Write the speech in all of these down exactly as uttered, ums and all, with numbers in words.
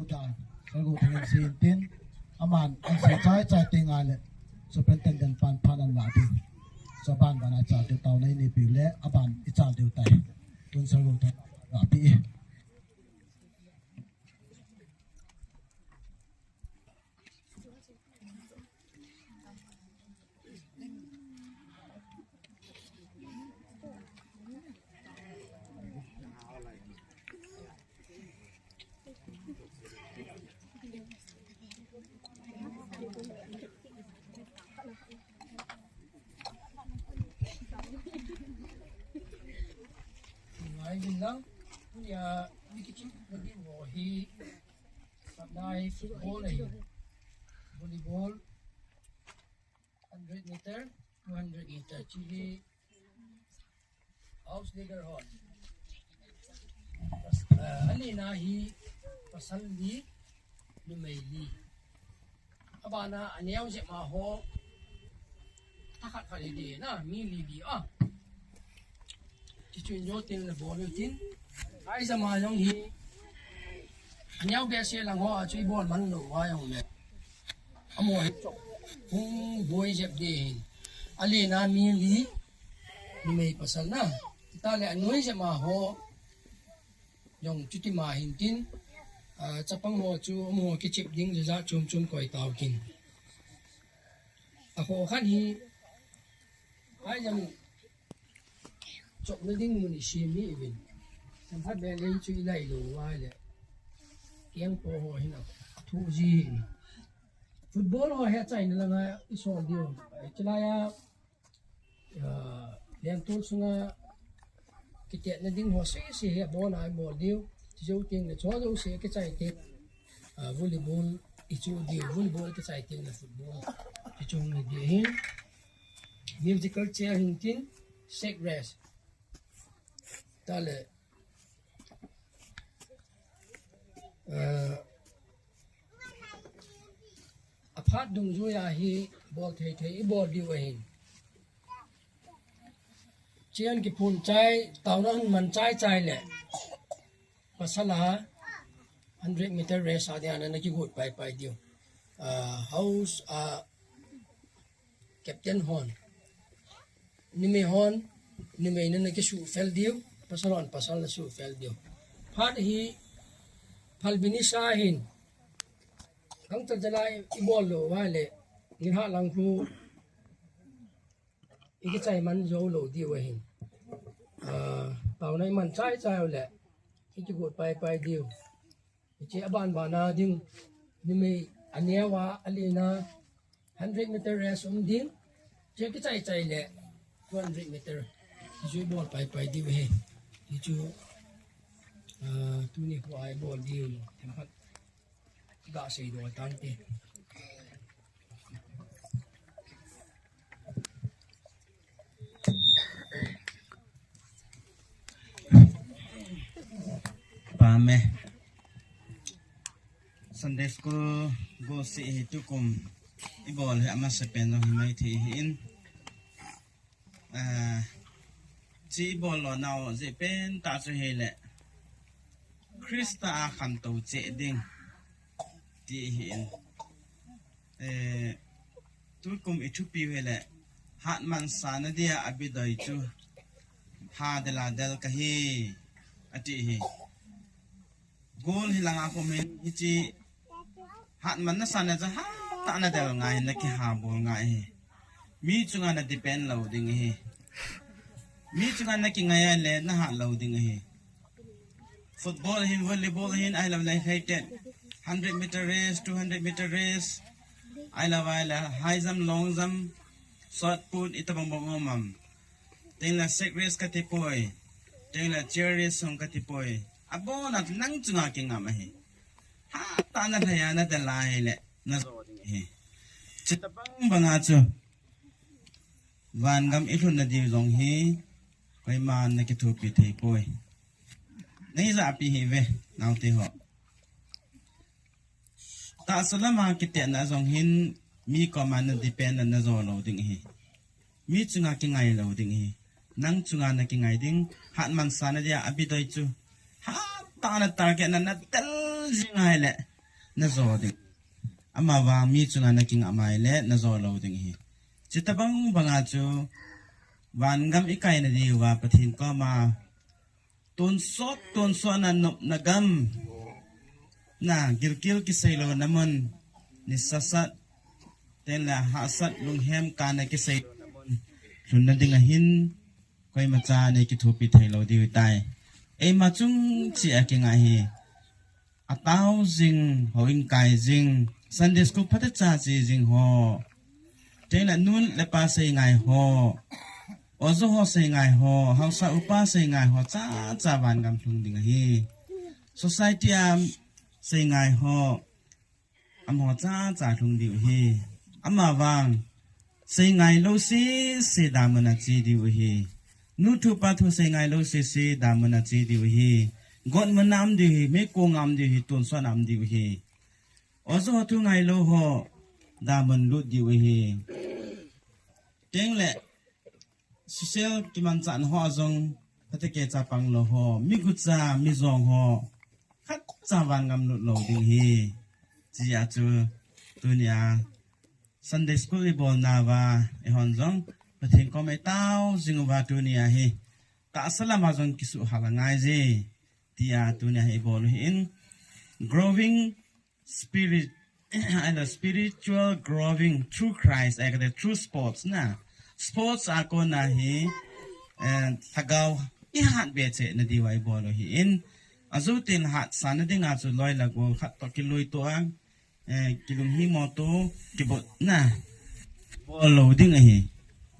Uta, Salgo Thangin sin tin, aman, an si chai chai ting ale, Superintendent pan pan an la tin. So ban ban a chal diu tao nei ni pi le, aban i chal diu tai. Tun Salgo Thang la pi. Ngai din lang, punya, ni kiching, ni ho hi, Sapnai football ahi. Volleyball, hundred meter, two hundred meter. Chi hi house leader hon. Ah, alina hi pasal li, numei li. Abana aneo jep ma ho. Tha khat khat hi di na, mi li di a. Ti chu injo tin le bol tin. Ai jama jong hi. Aneo be se lang ho a chu i bol man lo wa jong le. Amo hi chok. Hung boi jep di hin. Alina mi li. Numei pasal na. Ti ta le anoi jep ma ho. Jong chuti ma hin tin. Ah, chapang ho chu amo kichep ding ja chum chum koi tao kin. A ho khan hi. Ai jam. Chokna ding mun i sim hi i vin. Samphat be lei chu i lai lo vai le. Kiang po ho hin a thu ji hi. Football ho he chai na langa i sol diu. Chilai a, ah, leng tul sunga kitetna ding ho se se he bol a i bol diu. Jou ting le cho jou se kichai ting. Ah, volleyball i chu diu. Volleyball kichai ting le football. I chu hung hi di hin. Musical chair hin tin. Seg rest. Tale. Eh, aphat dungjui a hi bol thei thei i bol diu ahin. Chian kiphun chai, taona hung man chai chai le. Pasal a hundred meter race a dia na kigot pai pai diu. Ah, house a Captain hon. Numei hon, numei na na kisuh fel diu, pasal hon, pasal na suh fel diu. Phat hi, Phalbi ni sa hin. Kang ta jala i bol lo va le, ni ha lang khu. I kichai man jo lo diu ahin. Ah, taona i man chai chai le. I kigot pai pai diu. Hiche aban bana ding, numei aneo a, alina, hundred meter race um ding, hiche kichai chai le, two hundred meter, hichu bol pai pai diu ahi, hichu, ah, tuni khu a i bol diu, themkhat, ga sei do tante. Pame. Sunday school go si hi tukum i bol hi amasa pen jong hi mai thei hin. Ah, chi i bol lo nau je pen ta chu hi le. Krista a khantou che ding. Ti hin. Eh, tukum i thupi u hi le, hatman sana dia abidoi chu, ha dela del kahi, ati hi. Goal hi langa kum hin, hichi, hatman na sana chu, ha, ta na del ngai, na kiha bol ngai hi. Mi chunga na depend lo ding hi. Mi chunga na kingai a le, na hat lo ding hi. Football hin, volleyball hin, ahilouleh hei ten, hundred meter race, two hundred meter race, ahilouleh high jump, long jump, shot put, itabang bang um am. Tengle sack race kati poi, tengle chair race hung kati poi. Abona nang chunga kingam ahi. Hatah a na thei a na del a hile, na jo ding ahi. Chutabang banga chu. Vangam i lhunna diu jong hi, koiman na kithopi thei poi. Nei japi hi ve, naote ho. Tahsa lama kitehna jong hin, mi koma na depend na jo lo ding hi. Mi chunga kingai lo ding hi. Nang chunga na kingai ding, hatman sana dia abidoi chu. Hatah a na target na na del jing ahile, najo ding. Amavang mi chunga nakingah ahile, najo lou ding ahi. Chuti bang banga chu, vangam ikai nadiuva, Pathen koma, tonsot, tonsot na nopna gam, na gilkel kisei louna mun, nisa sat, tengle hahsat lunghem kana kisei louna mun, lhunna ding ahin, koimacha nei kithopi thei lou diu tai. Eima chung cheh a kingai hi. Atao jing, houin kai jing, Sunday school phatecha che jing ho. Tengle nu le pa seingai ho. Ojo ho seingai ho, haosa upa seingai ho, chacha vangam lhung ding ahi. Society a seingai ho, amaho chacha lhung diu ahi. Amavang, seingai lou sese damun a che diu ahi. Nu thu pa thu seingai lou sese damun a che diu ahi. Got mun a um diu ahi, meikong a um diu ahi, tonsot a um diu ahi. Ojo ho thu ngai lou ho, damun lut diu ahi. Tengle, social kimanchahna ho a jong, phatecha pang lou ho, migucha, mijong ho, khatcha vangam lut lou ding ahi. Chea chu, tunia, Sunday school ibolnauva, eihon jong, Pathen koma itao jing uva tunia hi, tahsa lama jong kisuhhal angai je, tia tunia hi ibol u ahin, growing spirit, and the spiritual growing through Christ, eh, through sports na. Sports a kona hi, eh, lhagao ihat be cheh nadiuva ibol u ahin. Ajotin hatsahna dinga chu loi le gol khat toh kilui toh a, eh, kilunghimo toh kibot na. Bol lou ding ahi.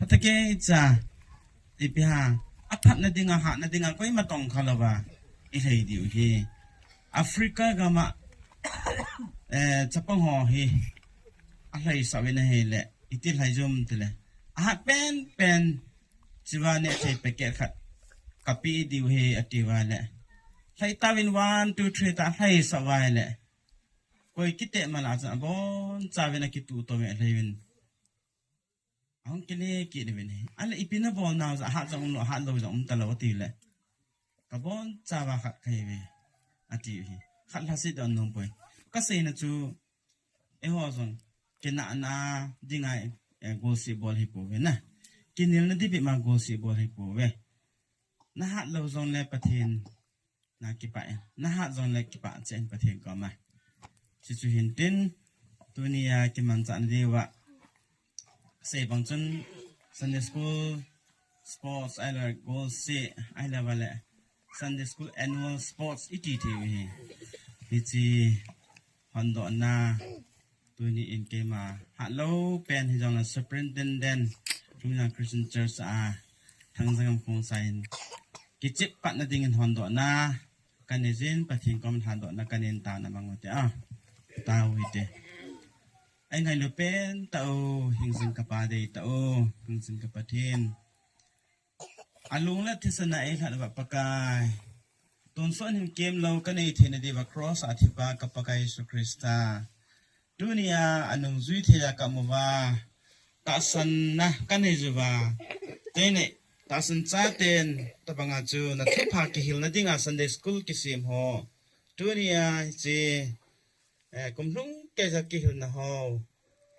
Phatecha, ipi ham, aphatna dinga, hatna dinga, koima tong khalouva ilhai diu ahi. Africa gama, eh, chapang ho hi, alhaisah uvin ahile, iti lhai jom tile. Ahat penpen, chuva nehthei packet khat, kapeh diu ahi atiuva le. Lhai tauvin one, two, three tia alhaisah uva le. Koi kiti mala cha abonchauvin akituh to me lhai uvin. Ahung kile kit uvin ahi. Ahile ipi nabol nau jeh a hat jong umlou, hat lou jong um talou atile. Kabonchauva khat kahiuve. Ati ahi. Khat lhaset don nom poi. Kaseina chu eiho jong kinahna dinga, eh, golseh bol hipouve na. Kinelna ding bep ma golseh bol hipouve. Nahat lou jongle Pathen na kipah e. Nahat jongle kipah cheh in Pathen koma. Chuchu hintin, tunia kimanchah nadiuva. Sei bang chun Sunday school sports ahilou le golseh ahilou le Sunday school annual sports iti thei u ahi. Hiche hondohna tuni in keima hatlou pen hijongle superintendent Lungjan Christian Church a Thangjangam Khongsai in kichep patna dingin hondohna kanei jin Pathen koma hondohna kanin taona mang u hite a. Tao hite. Eingailu pen tao, hingjing kapa dei tao, hingjing ka Pathen. Alung le thisan a eilhat uva Pakai. Tonsot hinkho lou kanei theina diuva cross a thipa ka Pakai Jesu Christa. Tunia anungjui thei a kaum uva. Tahsanna kanei uva. Tuni tahsan chaten tabanga chu nathupha kihilna dinga Sunday school kisem ho. Tunia hiche, eh, kum lhung kei jeh a kihilna ho.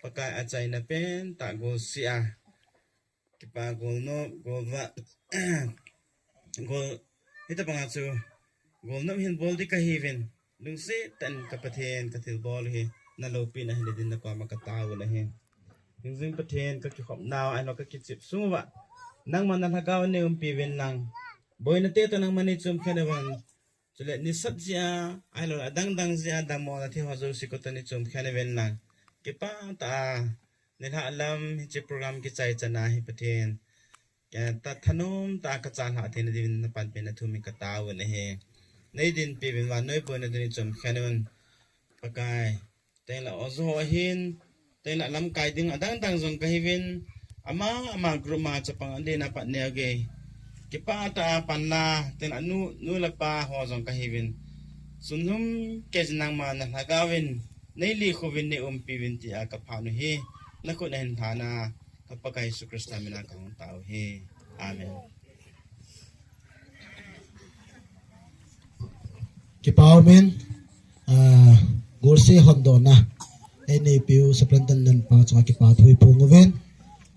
Pakai achaina pen tah golseh a. Kipa golnop, golvah, gol, hitabanga chu, golnop hin bol ding kahiuvin, lungset tah in ka Pathen kathilbol u hi, naloupina hile din nakoma katao u ahi. Hingjing Pathen kakikhop nau, ahilou kakichep sung uva, nangma nalhagao neiumpi uvin lang, boina te toh nangma neichom khen uvin, chule nisat jeh a, ahilou adang dang jeh a, dammo na thei ho jouse koma neichom khen uvin lang, kipah tah a, nilhah lam hiche program kichai chan a hi Pathen, eh, tah thanom tah a kachat lhah theina diuvin napanpina thu min katao u ahi. Neidinpi uvin vannoi boina dingin neichom khen uvin Pakai. Tengle ojo ahin, tengle lamkai ding adang dang jong kahiuvin, ama ama group ma chapang adin a pat neo gei. Kipah tah a panla, tengle nu, nu le pa ho jong kahiuvin. Sunlum kei jeh a nangma nalhagao in, neilikhu uvin neiumpi uvin tia kaphat u hi, nakhut a hin lhana, ka Pakai Jesu Christa mina kahung tao u hi. Amen. Kipah umin. Ah, golseh hondona. Ei neipiu Superintendent pa chunga kipa thu iphong uvin.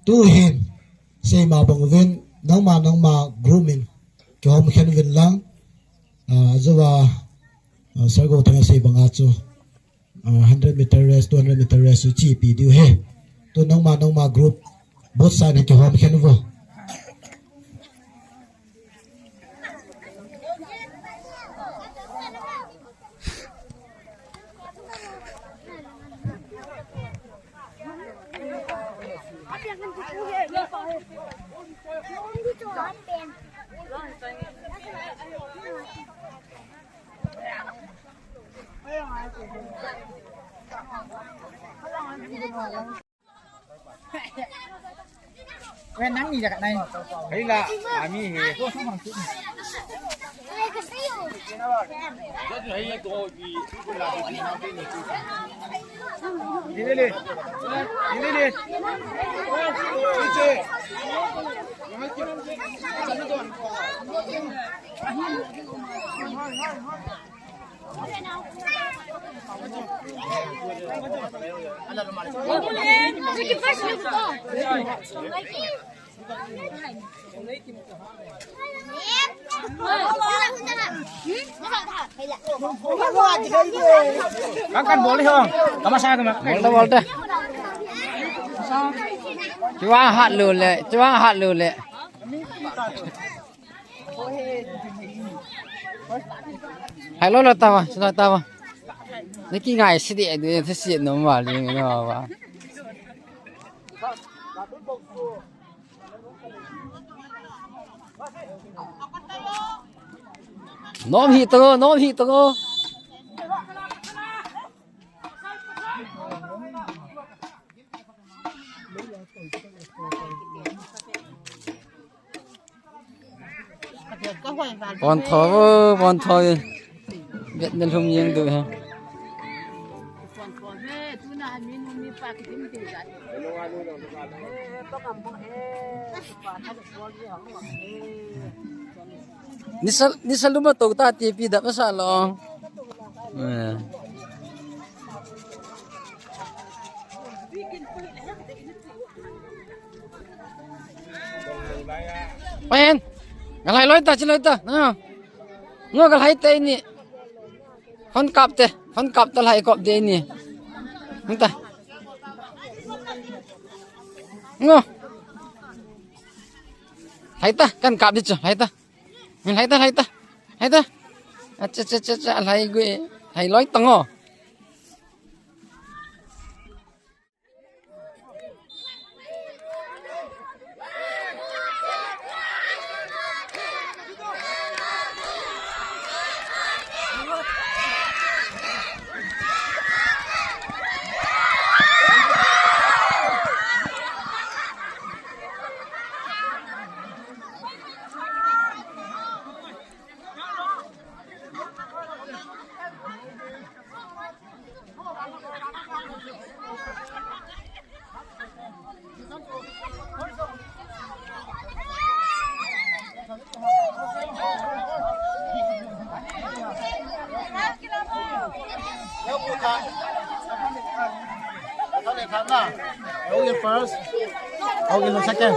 Tuhin, seima bang uvin, nangma, nangma group in kihom khen uvin lang. Ah, ajo a, ah, Sir Gothenga sei banga chu, ah, hundred meter race, two hundred meter race chu chepi diu ahi. Tu nangma, nangma group, both side in kihom khen uvo. Wen nang ni jaga nai. Hei la, ami he. Ni ni ni. Ni ni ni. Kan kan bol di ho. Tama sa tama. Bol ta, bol ta. Chuang hat lu le, chuang hat lu le. Hai lo lo ta va, lo ta va. Ni ki ngai si di, di si no ma li no va. Nom hi to, nom hi to. Pon tho, pon tho. Vet na lhum jeng diu ahi. Nisa, nisa luma to ta ti pi da masa lo. Eh. Pen. Galhai loi ta, chi loi ta. Ngo. Ngo galhai te ni. Hon kap te, hon kap ta lhai kop de ni. Hon ta. Ngo. Lhai ta, kan kap di chu, lhai ta. Lhai ta, lhai ta. Lhai ta. Acha, cha, cha, cha, lhai gui. Lhai loi ta ngo. Okay, first. Okay, no, second.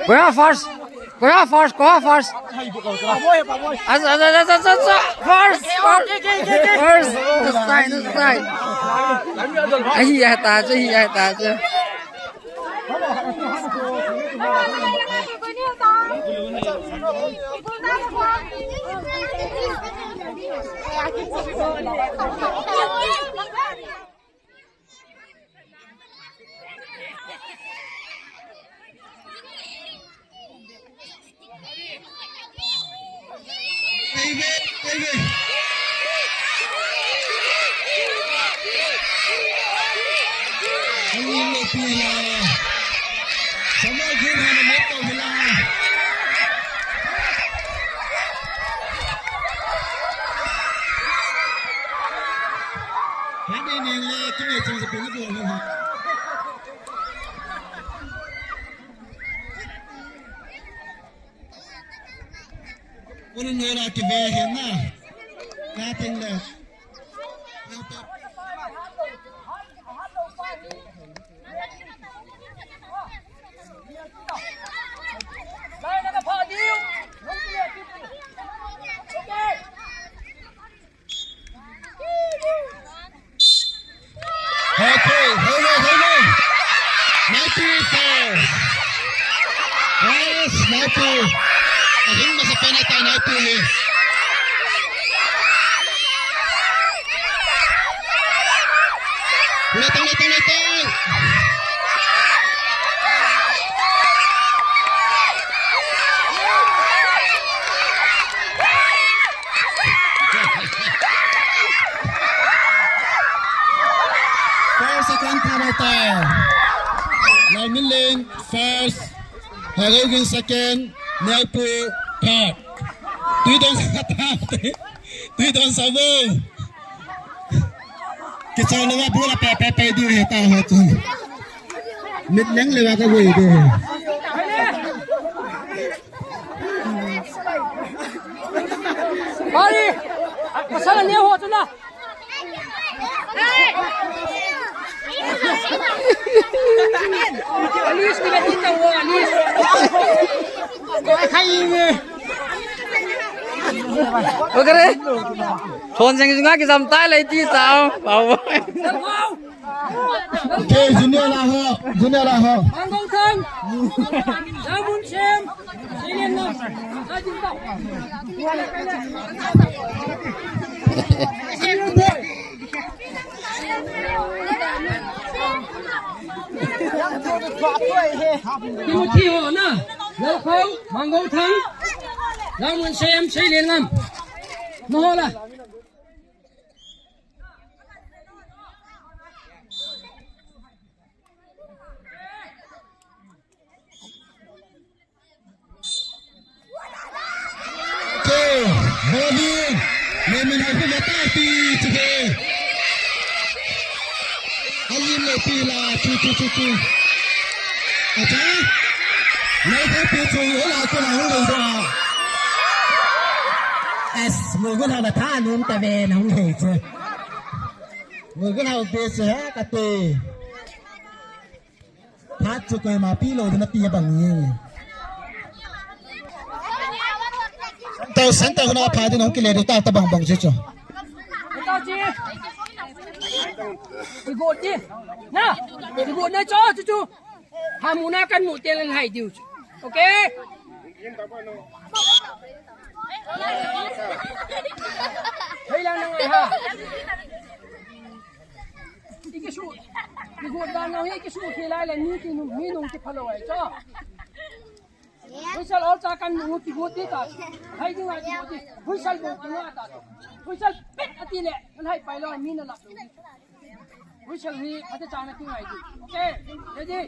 Koya first. Koya first. Koya first. Asa, asa, asa, asa, asa. First. First. First. Style, style. Ahi, ahi, ta, ahi, ahi, ta. Ulu nela kive hina. Nothing left. Okay, hold on, hold on. Naipu four. Yes, Naipu. Ahing masa pen ata Naipu hi. Letang, letang, letang. First, second, third, third. Lalminlen, first. Hagogin, second. Naipu, third. Tuidon, third. Tuidon, sabong. Kichon le wa bula pe, pe, pe, du he ta ho chu. Mit leng le wa ka wei de. Bari, pasal ni ho chu na. Alice, ni ba kita ho, Alice. Khai ni. Okre. Thon jeng jeng a kijam tai lei ti tao. Pau. Okay, junior la ho, junior la ho. Mangong Thang. Jamun Shem. Senior na. Kajin tao. Timothy ho na, Lalkhong, Mangol Thang, Lalmun Sem, Seilengam. Mahola. Chu, Bobin, Lemon Haipu mata pi chu ke. Alim le pi la chu chu chu chu. Acha. Lemon Haipu chu ola chu la hung lei da. As, mugun ha na tha num ta ve na hung lei chu. Mugun ha u pe chu ha ka te. Phat chu koima pi lou ding na pi abang e. Tao san tao na pha ding hung kile ding ta ta bang bang chu chu. Igo ti. Na. Igo na chu chu chu. Hamu na kan mu te lan hai diu chu. Okay. Hei lang na ngai ha. Ikisu, ikisu dan nau hi ikisu khi lai le ni ki nu, ni nung ki phalo ai cho. Huisal ol cha kan nu ki gu ti ta. Hai ding ai ki gu ti. Huisal bu ki nga ta. Huisal pet ati le, kan hai pai lo mi na lap. Huisal hi ate cha na ki ngai ti. Okay, ready?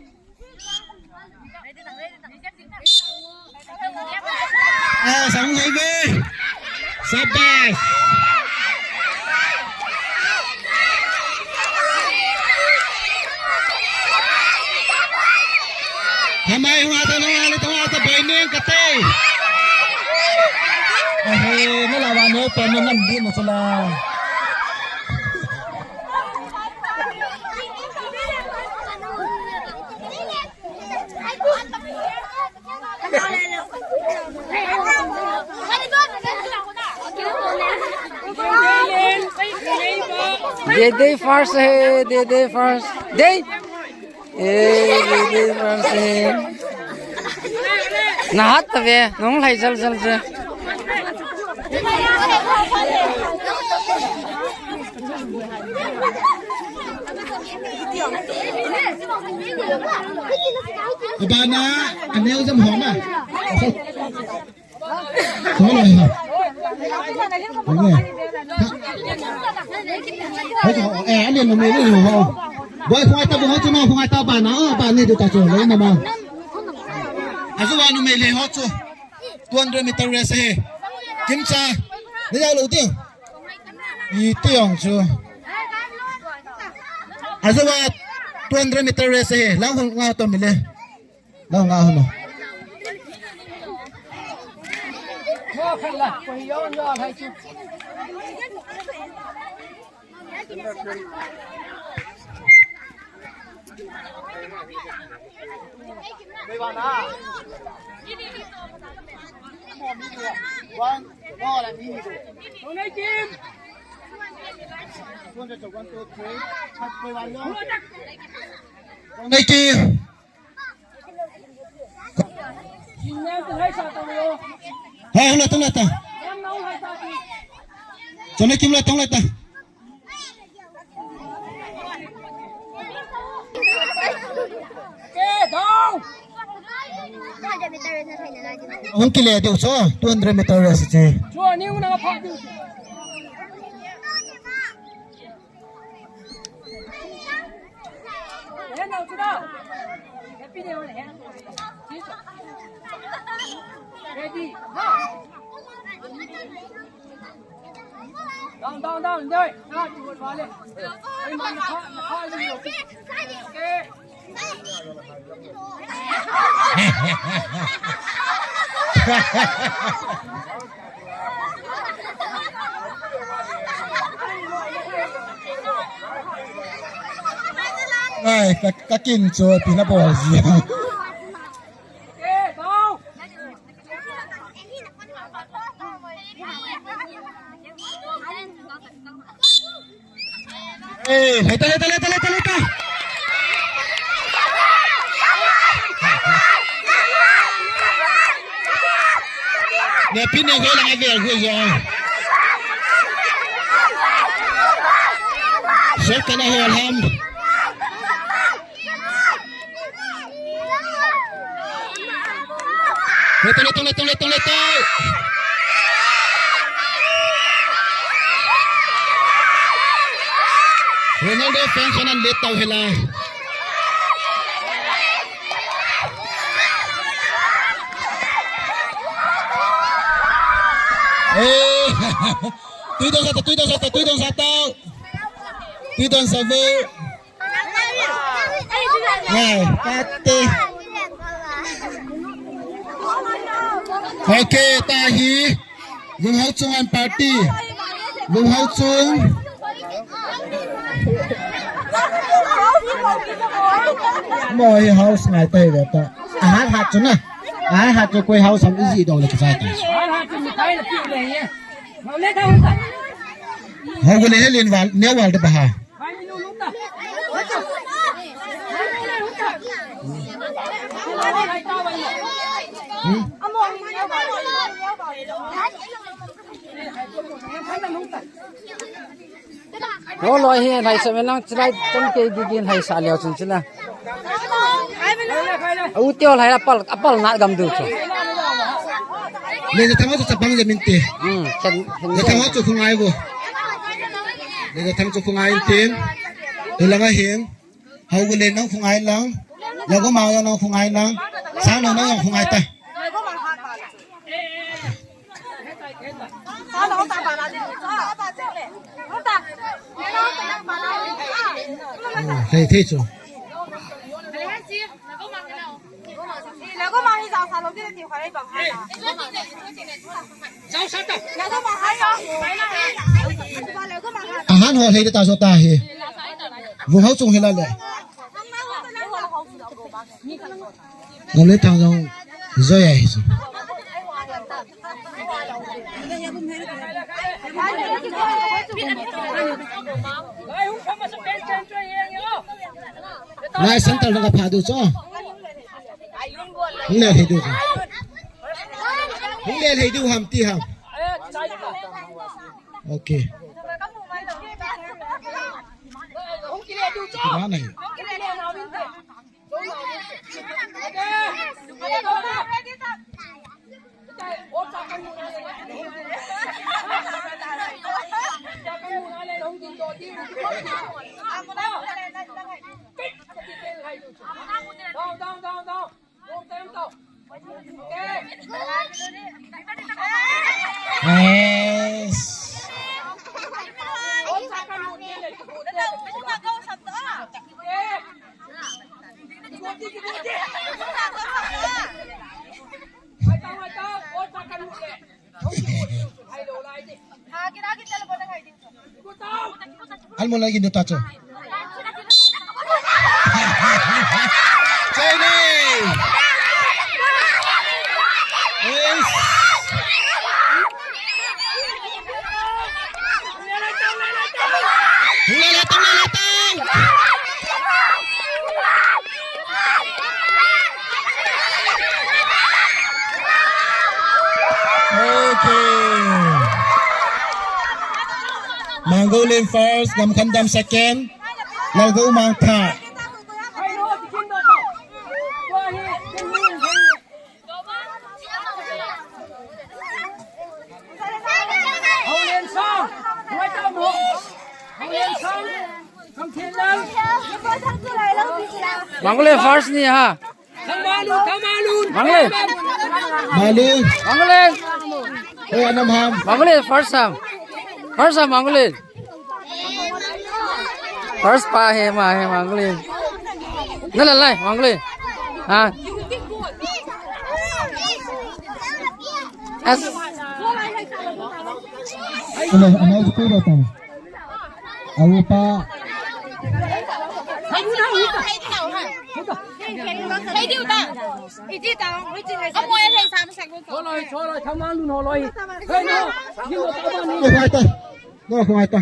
Ah, sang hai ve. Sabas. Hamai hua ta, hua ta, hua ta, bai neng kate. Ahe, na la wa ne pa ne nan di na sala. Dede first hai, Dede first. Dei. Eh, Dede first hai. Na hat ta ve, nung lai jal jal je. Abana, aneo jam homa. Solo ha. Ane. Eh, ane numei le ho. Boy, khungai ta bu ho chu ma, khungai ta bana, oh, bana du ta chu le na ma. Azu wa numei le ho chu. Two hundred meter race he. Kimcha. Ni ya lo ti. I ti yong chu. Azu wa Two hundred meter race ahi. Lang hung nga to mile. Lang nga hung. Thank you. Hai, hula, tong leta. Tong leta, tong leta. Hung kile diu chu, two hundred meter race chu. Ready. Down, down, down, enjoy. Ai, ka, ka kin chu pi na bol ji. Eh, leta, leta, leta, leta, leta. Ne pin ne hoi lang avel hoi jo. Sir kana hol ham. Leta, leta, leta, leta, leta. Ronaldo fan khat ana let tau hela. Eh. Tui don sa tau, tui don sa tau, tui don sa tau. Tui don sa ve. Ngai, kate. Okay, tahi. Vung Hauchung and party. Vung Hauchung. Mo hi house ngai tahi ve ta. Ahan hat chu na. Ahan hat chu koi house ham iji dong le kisai ta. Hau le helin wal, ne wal de baha. Lo lo hi lai sa melang chilai chon ke gi gin hai sa leo chun chila. U tio lai apal, apal na gam du chu. Le na tama chu chapang le min te. Hmm, khen, khen le tama chu khungai bo. Le na tama chu khungai tin. Hilanga hin. Hau gu le nang khungai lang. Lagu ma nang khungai lang. Sang nang nang khungai ta. Hei, thei chu. Ahan ho hei ta jo ta hi. Vung Hauchung hi la le. Ngam le thang jong joi a hi su. Lai center na ka pha du cho. Hung le hei du cho. Hung le hei du ham ti ham. Okay. Hung kile du cho. Hung kile na win te. Yes. Almol lagi ni tacho. Chai ni. Yes. Hula latang, hula latang. Okay. Mangolin first, Gamkhandam second, Lalgou Mangtha. Mangolin first ni ha. Mangolin. Mangolin. Mangolin. Hey, anam ham. Mangolin first ham. First ham Mangolin. First pa he ma he Mangolin. Nala lai Mangolin. Ha. As. Hello, anai ko da tam. Awi pa. Ko ngai ta. Ko ngai ta.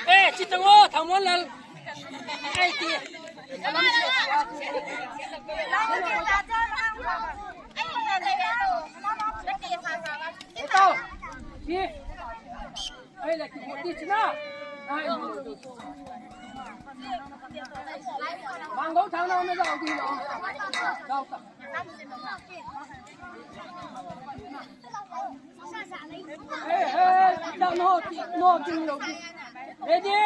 Eh, Chitang o, Thangmonlal. Ai, ti. Ai, la ki boti china. Ai. Bang go thang na na jao di lo. Jao ta. Hey, hey, jao no, no, di lo. Ready?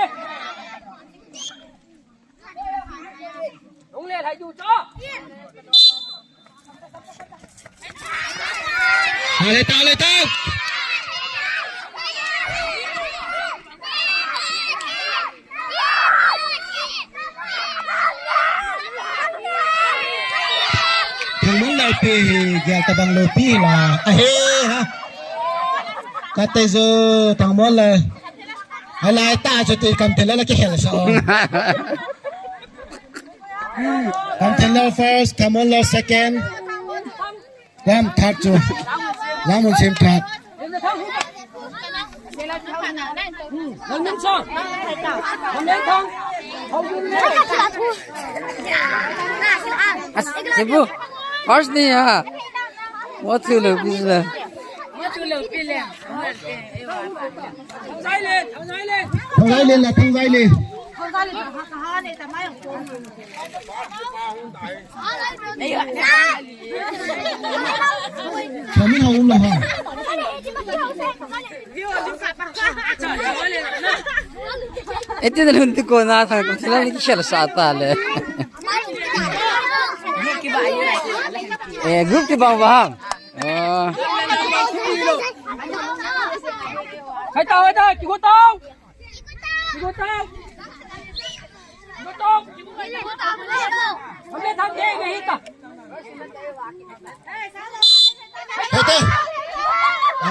Hale ta, hale ta. Thangmonlal pi hi, gel tabang lou pi la. Ahe, ha. Kate jo, Thangmonlal. Halai ta, jo te kam te la la ki hel sa. Gamkhandal first, Thangmonlal second. Lam third chu. Lam un sim third. As, sibu. First ni ha. Mo chu lou pi la. Thangzailen, Thangzailen. Thangzailen la, Thangzailen. Kamin ha um la ha. Eti na lun ti ko na tha ko thila ni khel sa ta le. Eh, group ki bang bang. Oh. Hai tao, hai tao, ki ko tao. Hete.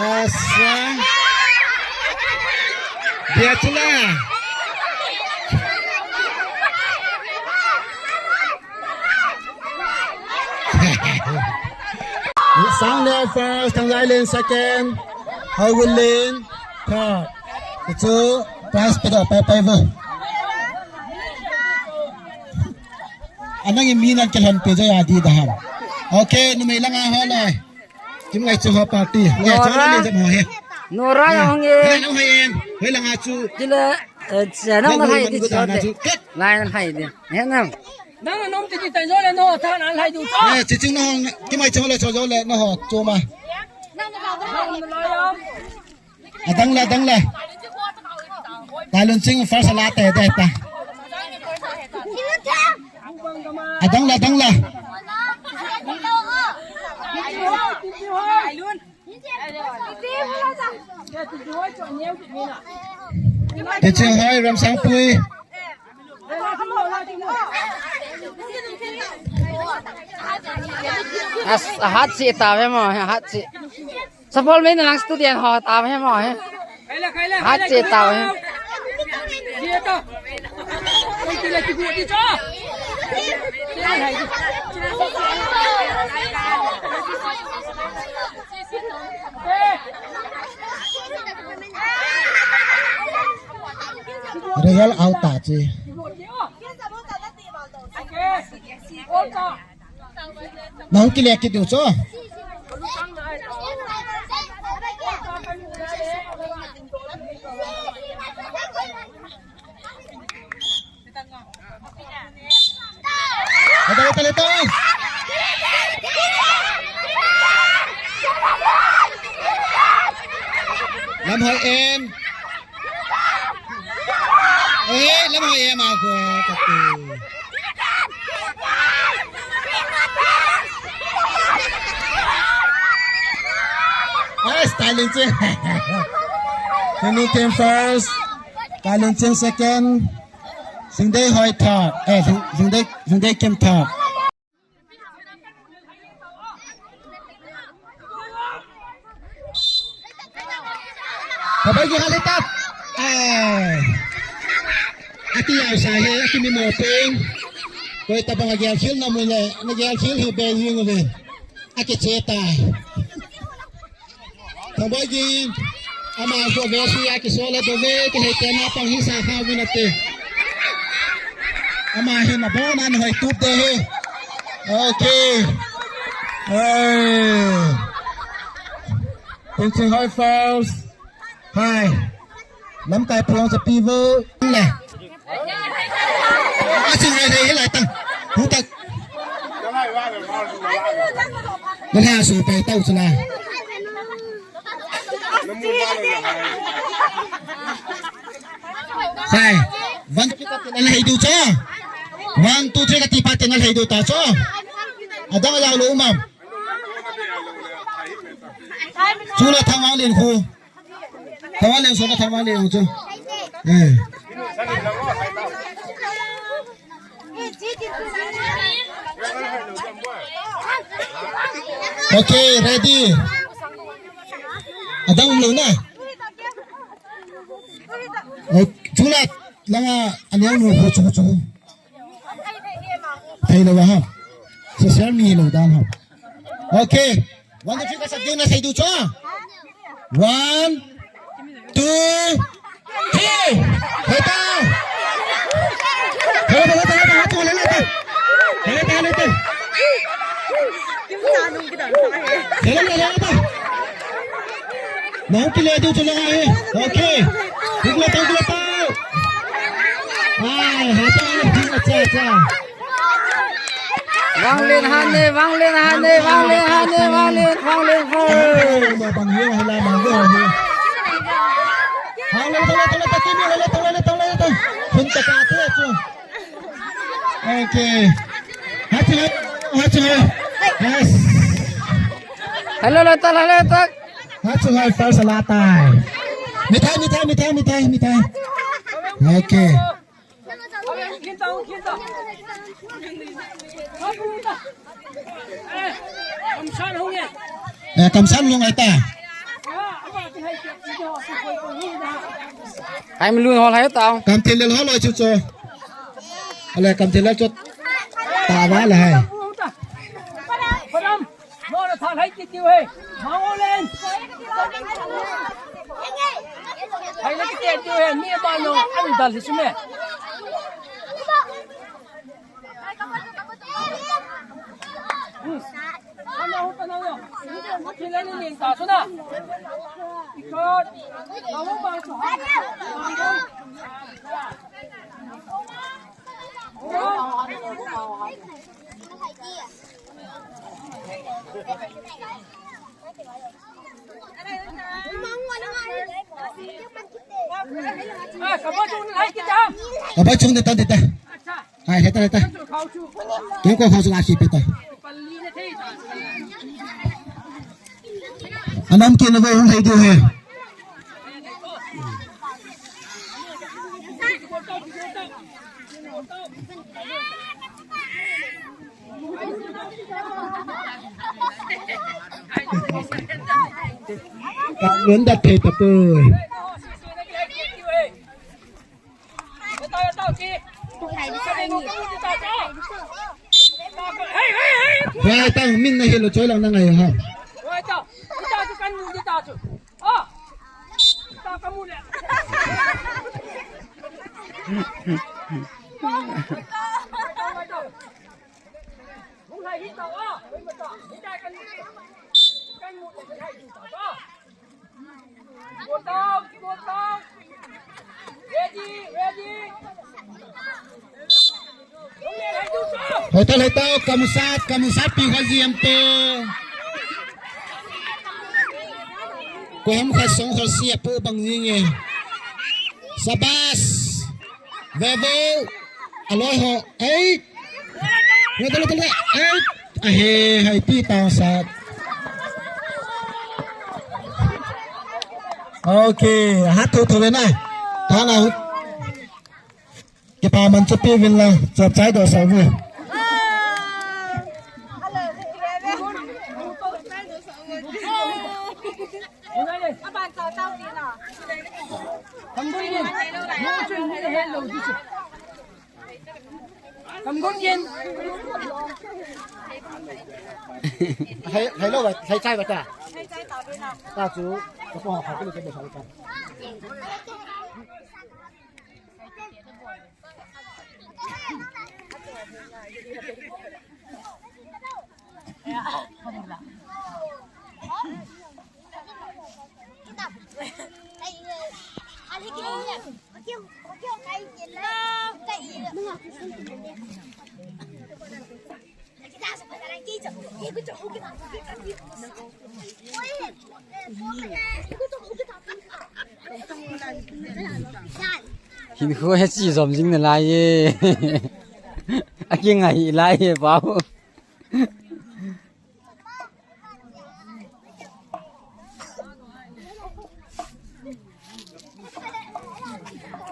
Asa. Dia tula. Sang le first, Thangzailen second, Haogunlen third. Chu prize pe doh pai pai vo. Anang in mi nan ke lhon pe jo ya di da ham. Okay, numei langa ho le. Kim ngai chu ho party. Ngai chu Nora. Le jam ho he. Nora ya hong e. He, nang hai em. He langa chu. Chile, eh, che nang nang hai di chu de. Line hai di. He nang. Nang nom ti ti tan jo le no, tha nan hai du. Eh, chi ching no, ki mai chang le cho jo le no ho, cho ma. Adang le, adang le. Tailun Ching first ala te de ta. Adang la, adang la. Teaching Hoi, Ramsangpui. As, ahat si ta ve mo, ahat si. Sapol me na lang student ho ta ve mo he. Ahat si ta ve. Real auta chi. Nahung kile kit diu chu. Ada, ada, ada. Lamhoi em. Eh, lamhoi em a ko kati. Ah, styling che. Singdei came first. Tailun Ching second. Singdei Hoi third. Eh, Sing-, Singdei, Singdei came third. Pabai ki hale tap. Eh. Ati ya sa he, ati mi mo ping. Koi tabang agi al khil na mo le, na agi al khil he be yin le. Aki che tai. Thangboigin, ama ko ve si a kisol le dove, kile te na pang hi sa kha vin ate. Ama hi na bon an hoi tup de he. Okay. Hey. Teaching Hoi first. Hi. Lamkai puang sa pi vo. Le. A chu ngai thei hilai tang. Hu tak. Nalha su pai tau chu la. Sai. One, two, three kati nalhai diu chu. One, two, three kati pa te nalhai diu ta chu. Adang a yau lo umam. Chu la thang ang lin khu. Thangvale, so na thangvale, so. Eh. Okay, ready. Adang umlou na. Eh, chu la, langa, aniang nu, chu, chu. Thei lou ham. Social media lou dan ham. Okay. One, two, three, ka sap ding na sei du cho. One, two, three. Heta. Heta, heta, heta, heta, heta. Heta, heta. Heta, heta, heta. Nahung kile diu chu langa hi. Okay. Hung le tau, hung le tau. Ai, ha ta, acha, acha. Vang len han ne, vang len han ne, vang len han ne, vang len, vang len, vang len. Bang ye, hala, bang ye, hala. Hung le, tau le, tau le, tau le, tau le, tau le, tau le, tau le. Hun ta ka te chu. Okay. Hachi, hachi. Yes. Hello, Lata, hello, Lata. Hachi, hai, first la tai. Mithai, mithai, mithai, mithai, mithai. Okay. Eh, kamsan lung ai ta. Ai, mi lun hol hai tau. Kam thil lel hol oi chu chu. Ale kam thil lel chu. Ta ba le hai. Mo na tha lai ti tiu he. Ma o len. Hai lai ti tiu he. Mi ba no. An dal hi sume. Hmm. Ano ho ta na yo. Mo ti le ni ta su na. Ikot. Ba mo ba su ha. Aba chung de ta de ta. Hai, heta, heta. Keng ko khau chu la khi pe ta. Anam ke na va hung hai de he. Ka ngun da thei tapoi. Vai tang min na hilo choi lang na ngai ha. Hotel, hotel, kamusat, kamusat pi kha ji am te. Ko ham kha song kha si apu bang ni nge. Sabas. Vevo. Aloi ho. Ei. Nge tele tele. Ei. Ahe, hai ti tang sat. Okay, ha tho tho ve na. Tha na. Kipa man chu pi vin la, chap chai do sa ve. Kam gom yen. Hai, hai lo ba, hai chai ba ta. Ta chu, ka po ha, ka lo ke ba sa ta. Hinkho hi chi jom jing nalai e. Akingai lai e, pau.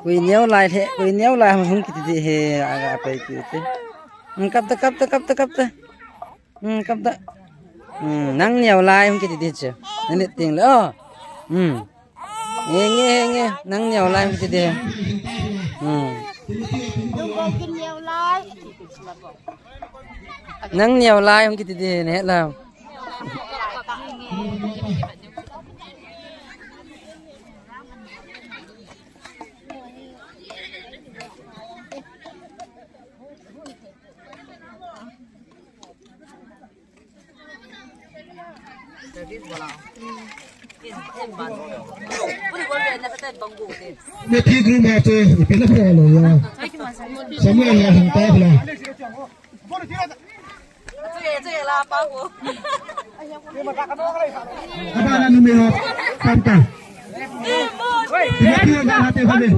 Koi neo lai le, koi neo lai hung kiti di he, aga pai kiti. Hmm, kap ta, kap ta, kap ta, kap ta. Hmm, kap ta. Hmm, nang neo lai hung kiti di che. Nani ting le, oh. Hmm. Nge, nge, nge, nang neo lai hung kiti di. Hmm. Nang neo lai hung kiti di, ne la. Methi group ha chu, ipi na pha lo ya. Samuel ya hung ta pha. Abana numero kanta. Timothy hon ha te hon le.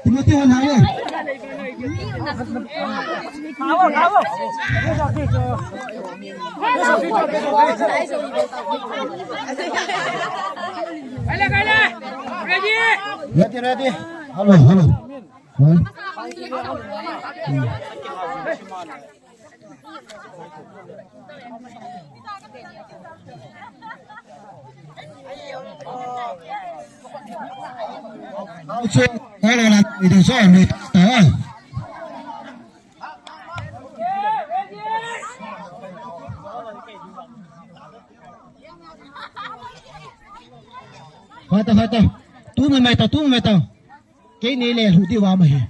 Timothy hon ha le. Ready, ready. Hello, hello. Hoita, hoita. Tu mai mai ta, tu mai mai ta. Kei nei le lhu diu a ma hi.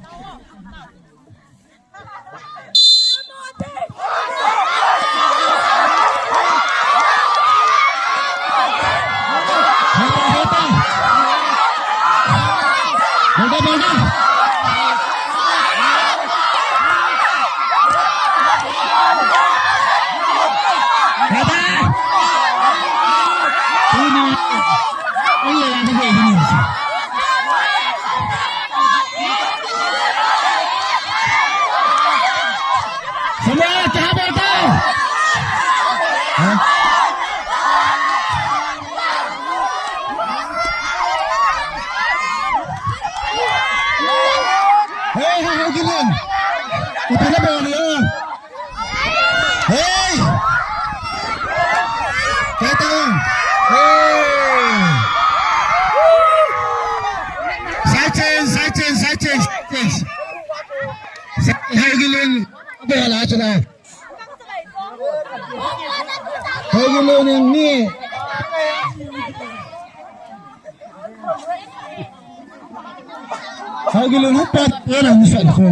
Hey, hey, hey, Gilun. Ipi na ba yan? Hey! Kaya tayo. Hey! Side change, side change, side change, side change. Sa-, hey, Gilun. Apa yang lah, sudah? Hagilun ni. Hagilun hupat, wala ni sa ko.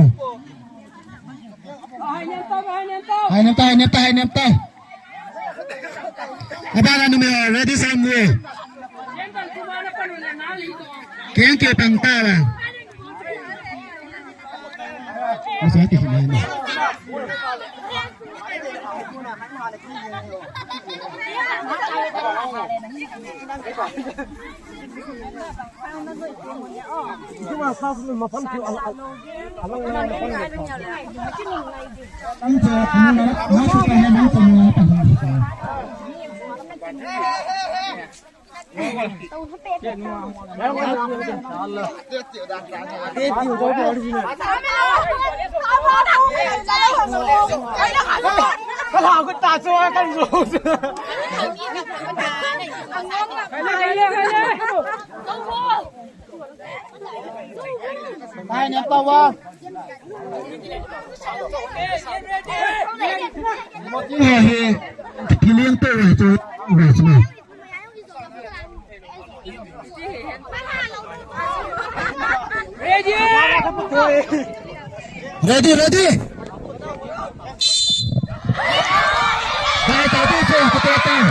Hai nem ta, hai nem ta, hai nem ta. Abang anu me ready sa mo. Keng ke pang ta la. Masa ti sini ni. Hai, ne pa wa. Mo ti ha he. Kiling to wa to wa sma. Ready, ready. Dai, dai, dai, dai, dai, dai.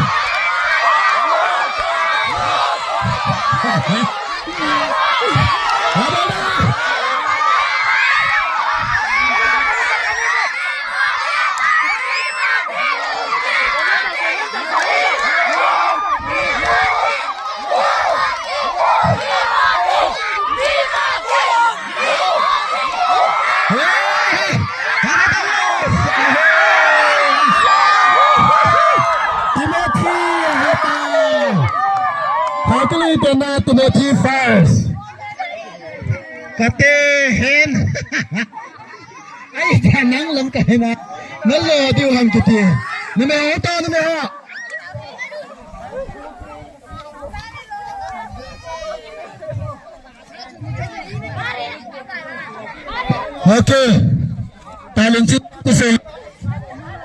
Timothy, Timothy first. Kate hen. Ai, ta nang lam ka hina. Nalo diu ham kiti. Numero to, numero. Okay. Talent si, si.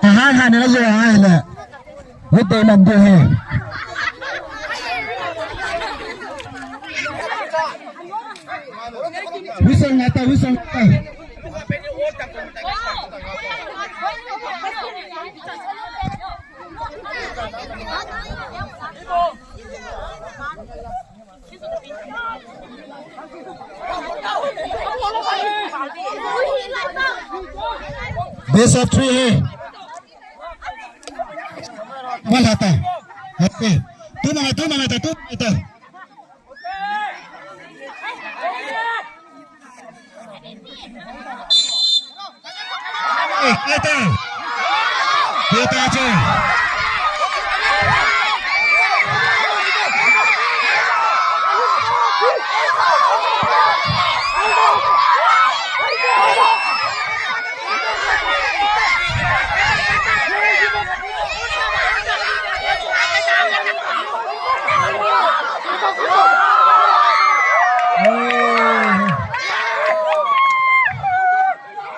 Aha, ha, nalo, aha, na. Wait, they not, wait, they not. Best of three hai. Mal hata. Okay. Tu mama, tu mama, tu mama.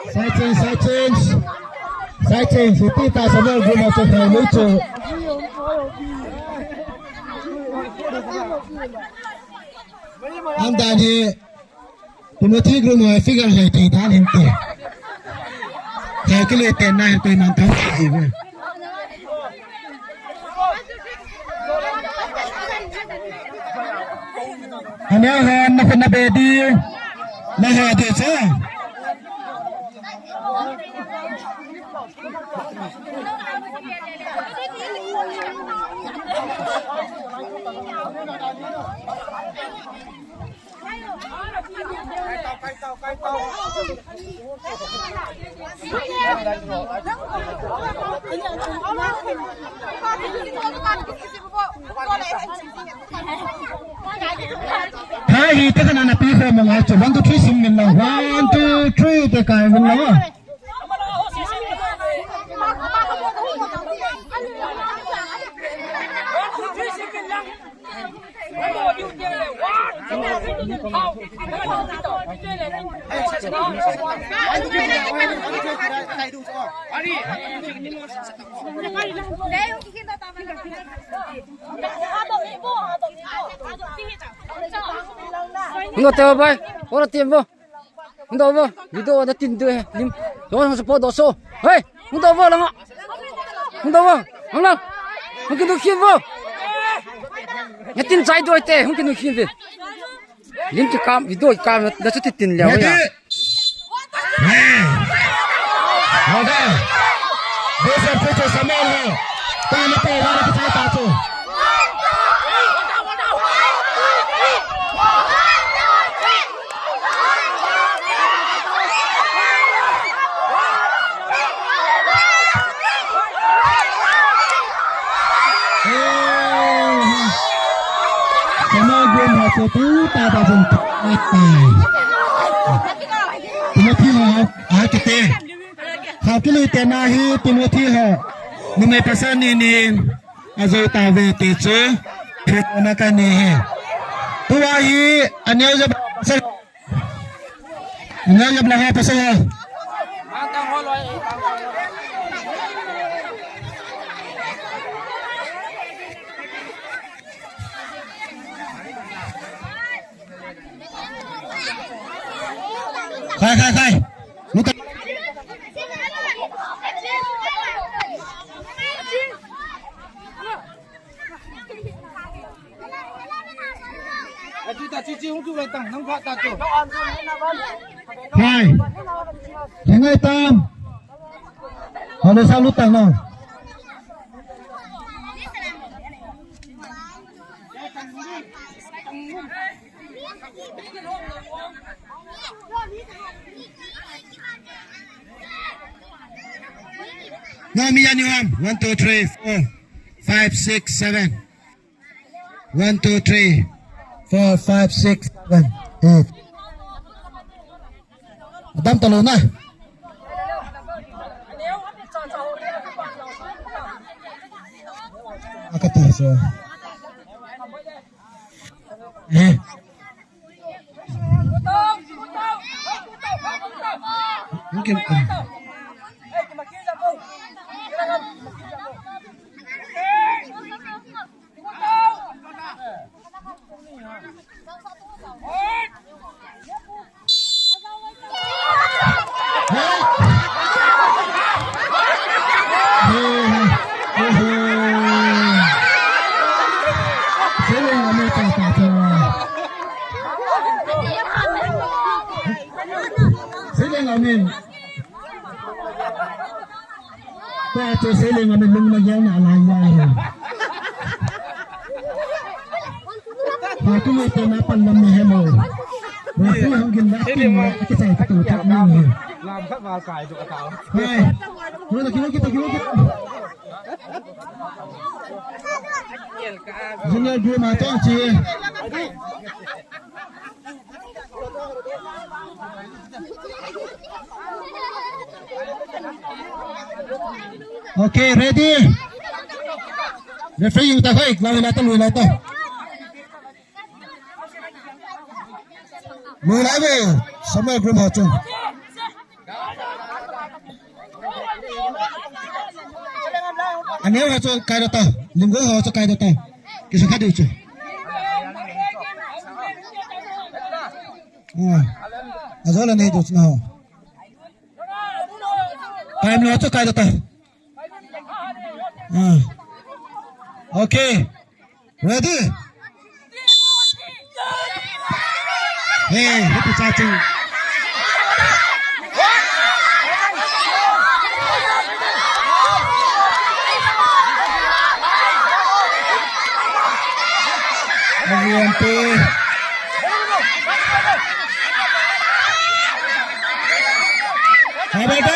Side change, side change. Side change. Iti ta Samuel Guma chu khai lui chu. Am dan hi. Timothy Grum hoi figure hoi thei dan hin te. Thei kile ten na hin koi man thang ji ve. Ane hoi na khun na be di. Na hoi di che. Hai, hi, ta kana na pi kho mo ngai chu. One, two, three, sim min lang. One, two. Three te kai vun lama. Hung doh te bai, ora team vo. Hung doh vo, video na tin doh he. Lim, doh hung support doh so. Hey, hung doh vo langa. Hung doh vo, hung lang. Hung kin doh khin vo. Na tin chai doh te, hung kin doh khin ve. Lim ti kam, video kam, na chu ti tin leo ya. Ready? Hey. Well done. This is Future Samuel ho. Ta na pa wa na kita ta chu. Kama gum ha so tu ta ta jin ta. Timothy ho, a kite. Kha kili te na hi Timothy ho. Numei pasal ni ni. Ajo ta ve ti chu. Phit na ka ni he. Tua hi aneo ja pasal. Aneo ja bla ha pasal. Khai, khai, khai. Luta. Hai. Hengai tam. Halo salu tang no. Now me and you am. One, two, three, four, five, six, seven. One, two, three, four, five, six, seven, eight. Adam talou na. Akati so. Eh. Okay. Seilen amin. Tua chu seilen amin lung na yang na lai ya he. Ba tu me te na pan lam ni he mo. Ba tu hung gin na tin na ki sai ka tu tak ni he. Lam khat val kai chu ka tao. Hai. Kilo, kilo, kilo, kilo, kilo. Junior group ma chong chi. Okay, ready? Referee, ta khoi, lui lai ta, lui lai ta. Lui lai ve, Samuel group ho chung. Aneo ho chu kai da ta, Limgol ho chu kai da ta. Kisa kha diu chu. Ah. Ajo la nei diu chu na ho. Kai mi ho chu kai da ta. Ah. Okay. Ready? Hey, happy chatting. Everyone, please. Hai beta.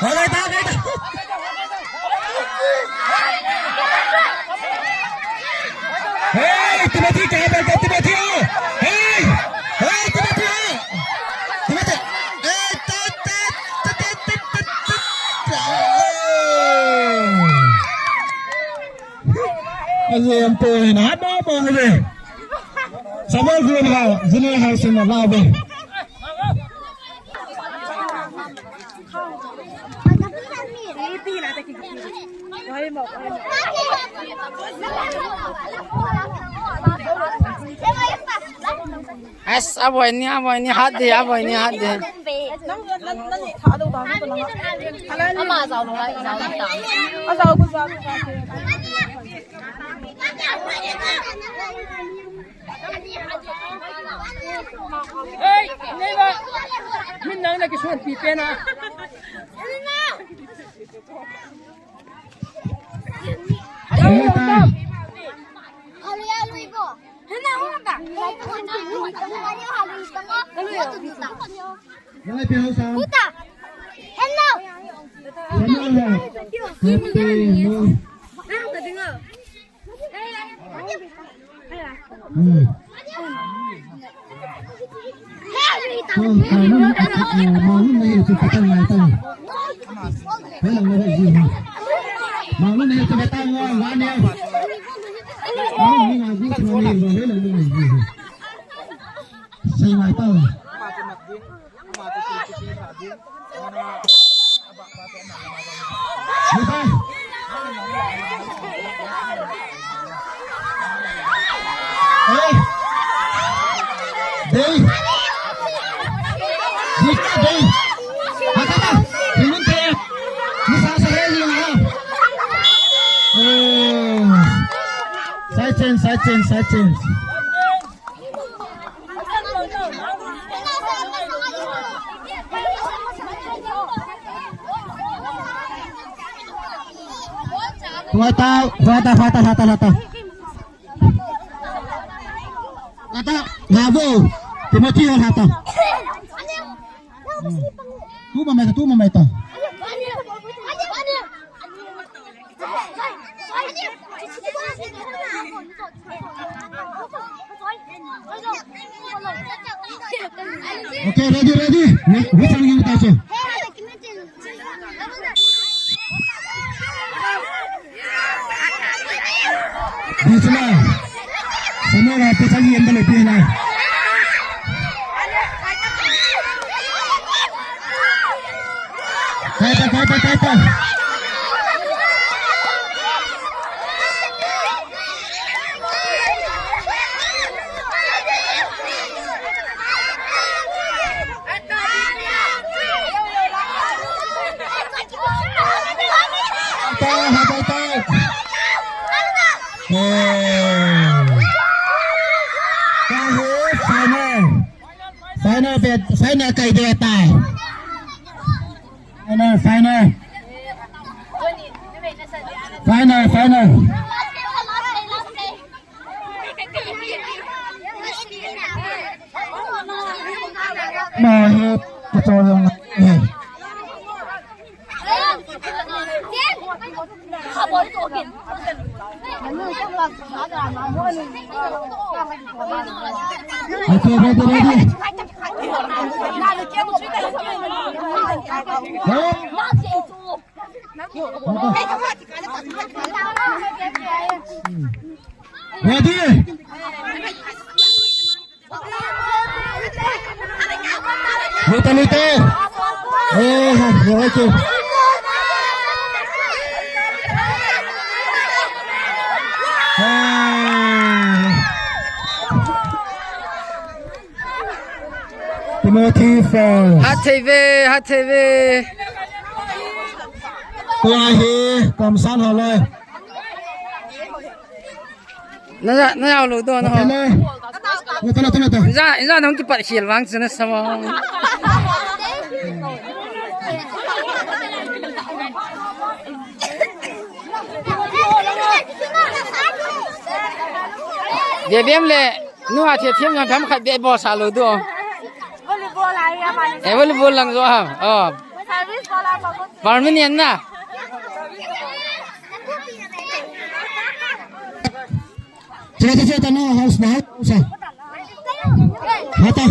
Hai beta, beta. Timothy, kya baat hai, Timothy, oh! Hey! Hey, Timothy, oh! Timothy! Hey, tat, tat, tat. Aje am to hai na, ba, ba, ba. Samuel Group ha, junior high school na la ba. As, aboi ni, aboi ni, hat de, aboi ni, hat de. Ama zau lo, zau lo ta. Hey, neighbor. Min nang na kisuan pi pen a. Puta. Hello. Hey! Dei! Dei! Hakata! Hinun te! Nisa sa he ni ha! Oh! Side change, side change, side change. Hua ta, hua ta, hua ta, hua ta, hua ta. Hua ta, bravo. Timothy hua ta. Hmm. Tu mamai ta, tu mamai ta. Okay, ready, ready. Re-, ready, ready, ready. Bismillah. Semua orang tu saja yang boleh pilih. Kaitan, kaitan, kaitan. Kaitan, kaitan. Oh. Final. Final bet, final kai ding tai. Final, final. Final, final. Ma he, kachol jong he. Okay, ready, ready. Ready? Luta, luta. Eh, ha, ha, okay. Ah. Timothy Falls. Hat thei ve, hat thei ve. Tua hi, kamsan ho loi. Na, na yau lo do na ho. Tala, tala, tala, tala. Inja, inja nong kipat khel vang chu na sa mo. Bebem le, nu a the thiam jong tham khat be bol sa lo do. Volleyball a ya mani. Eh, volleyball lang jo ha. Oh. Service ball a pa ko. Permanent na. Cheta, cheta, no, house, no, house. Hata.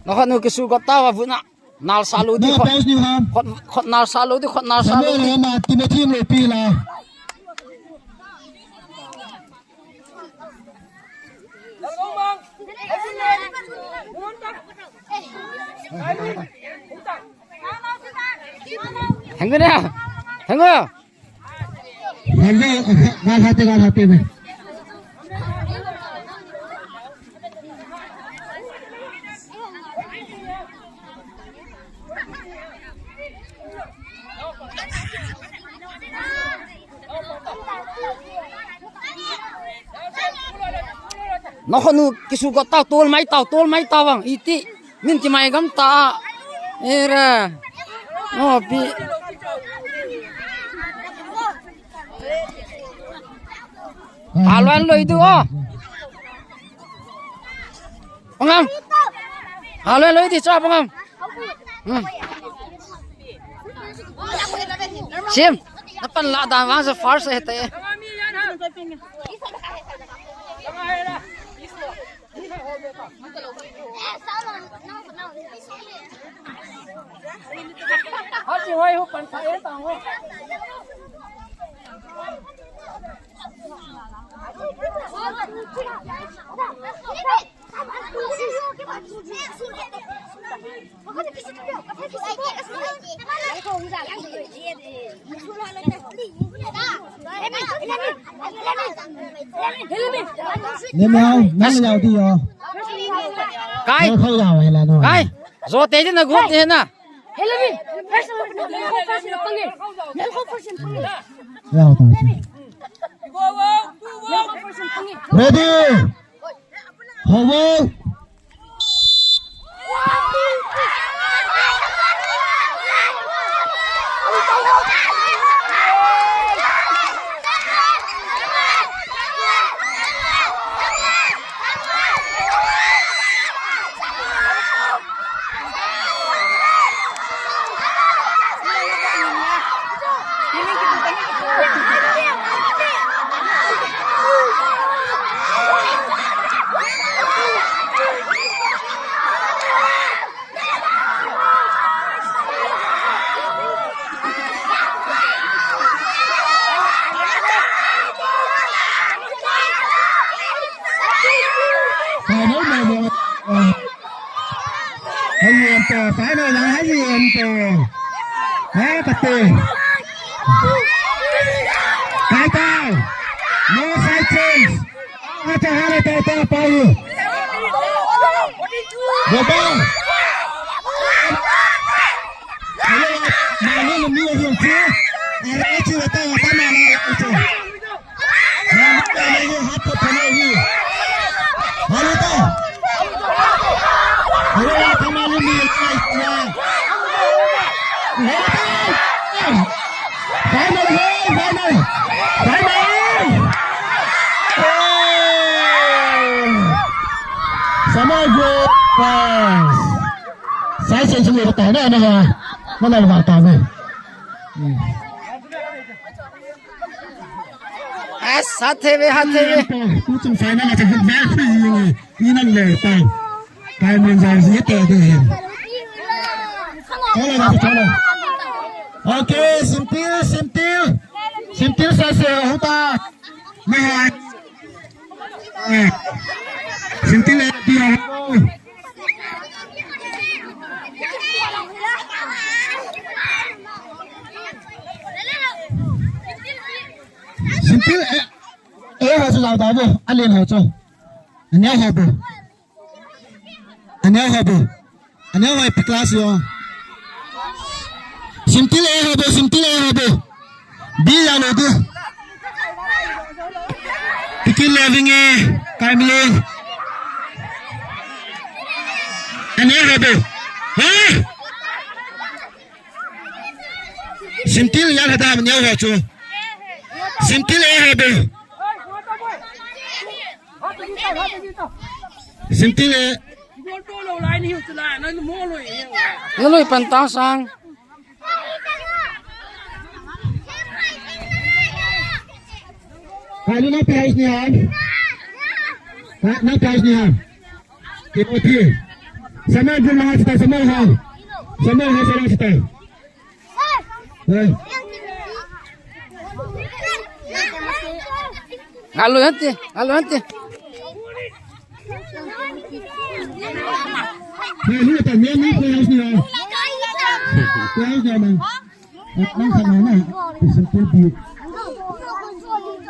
Nakhut nu kisu got tauva vuna. Nal salu di. No, khut, pass ni ham. Khut, khut nal salu di, khut nal salu di. Samuel Rama, Timothy Lepi la. Hang on, hang on. Hang on, gal hate, gal hate mein. Nakhut nu kisu got tau, tol mai tau, tol mai tau vang, iti. Min ti mai gam ta. Era. No, pi. Aloin loi du o. Pangam. Aloin loi di cha pangam. Hmm. Sim. Napan la dan vang sa first hete. Nimiao, nang yau di o. Kai. Nang khau yau hai la no. Kai. Zo te di na group di na. Yau ta. Ready. Howo. Hai yen to, final la, hai yen to. Hai pate. Kai tau. No side change. Acha hale to to pau. Go ball. Hello, malu mi ho chu. Ara chu ta ta ma na chu. Sai sen sum le ta na na. Na na ba ta ne. As, hat thei ve, hat thei ve. Tu chung final a cha hit back free ying. Ni nan le ta. Kai min zau zi te de. Chalo, chalo. Okay, Simtil, Simtil. Simtil sa se huta. Mahal. Simtil le dia. Simtil eh, eh, ha chu lau da bo, a len ha chu. Ania ha bo. Ania ha bo. Ania ha pi class yo. Simtil eh ha bo, Simtil eh ha bo. Bi ya lo du. Pikin le vinge, Kamle. Ania ha bo. Ha? Simtil ya ha da ania ha chu. Simtil eh ha bo. Simtil eh. Na lui pan tang sang. Kali na prize ni ham. Na prize ni ham. Timothy. Samuel dun na sita Samuel ha. Samuel ha sita sita. Hey. Ngalo hante, ngalo hante. Hey, ni ta ni ni ko yas ni. Ko yas ni man. Ang khanana, isang tubig.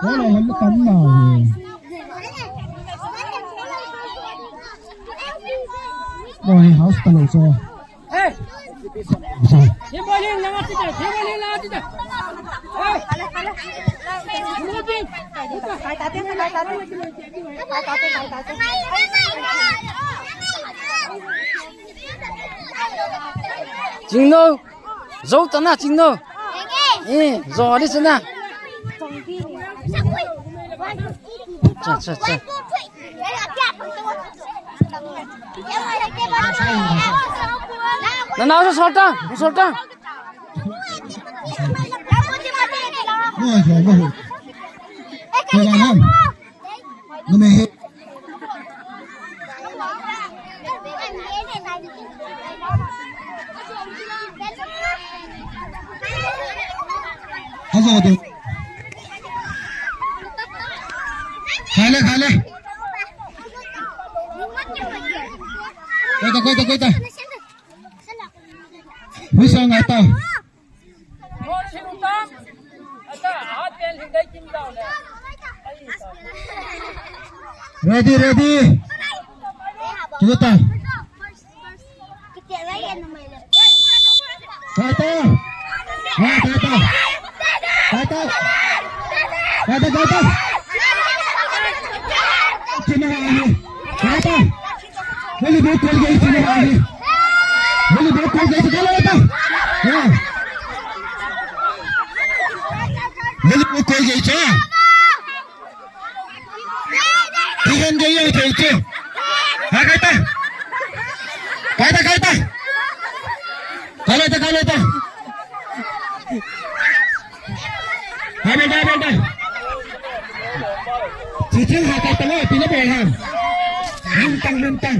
Wala, wala ka na. Boy, house pa lang siya. Chingno. Zo ta na, Chingno. Eh, zo di sana. Cha, cha, cha. Na, na, so solta, solta. Ajo tu. Khale, khale. Koita, koita, koita. Hui song ata. Ready, ready. Kita. Kaita. Ha, kaita. Kaita. Kaita, kaita. China ahi. Kaita. Volleyball kol gai china ahi. Volleyball kol gai china kaita. Ha. Volleyball kol gai china. Kihen gai gai gai gai. Ha, kaita. Kaita, kaita. Kaita, kaita. Ha, beta, beta. Chiching ha kaita lo, pina bol ham. Lintang, lintang.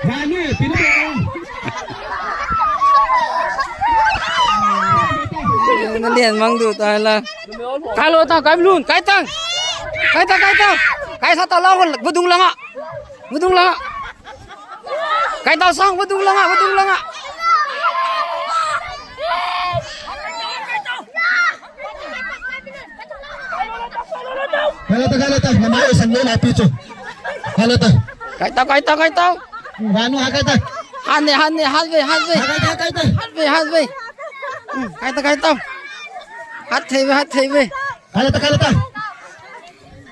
Manu, pina bol ham. Na lian mang du ta la. Kai lo ta, kai lun, kai tang. Kai ta, kai ta. Kai sa ta la, vadung langa. Vadung langa. Kai ta sang, vadung langa, vadung langa. Kai lo ta, kai lo ta. Mama, eh, sang lo na pi chu. Kai lo ta. Kai ta, kai ta, kai ta. Vanu ha kai ta. Han ne, han ne, han ve, han ve. Ha kai ta, kai ta. Han ve, han ve. Hmm, kai ta, kai ta. Hat thei ve, hat thei ve. Kai lo ta, kai lo ta.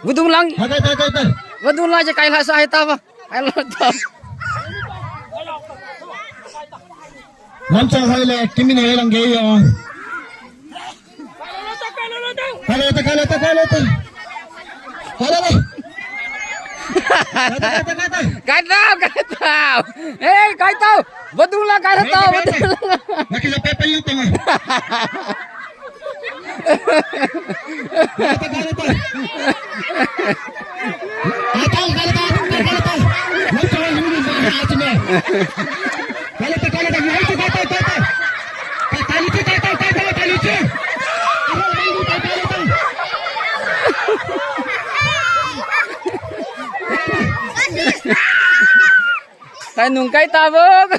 Vadung lang. Ha kai ta, kai ta. Vadung lang je kai la sa hai ta va. Hai lo ta. Lamchang hai le, kimin hai lang ge ya. Kaleta, kaleta, kaleta. Kaleta. Kaleta, kaleta. Kaitau, kaitau. Hey, kaitau. Vadung lang, kaitau, vadung lang. Nakisa pepe yung tanga. Kaleta, kaleta. Kaleta, kaleta, kaleta. Kaleta, kaleta. Kai nung kai ta bok.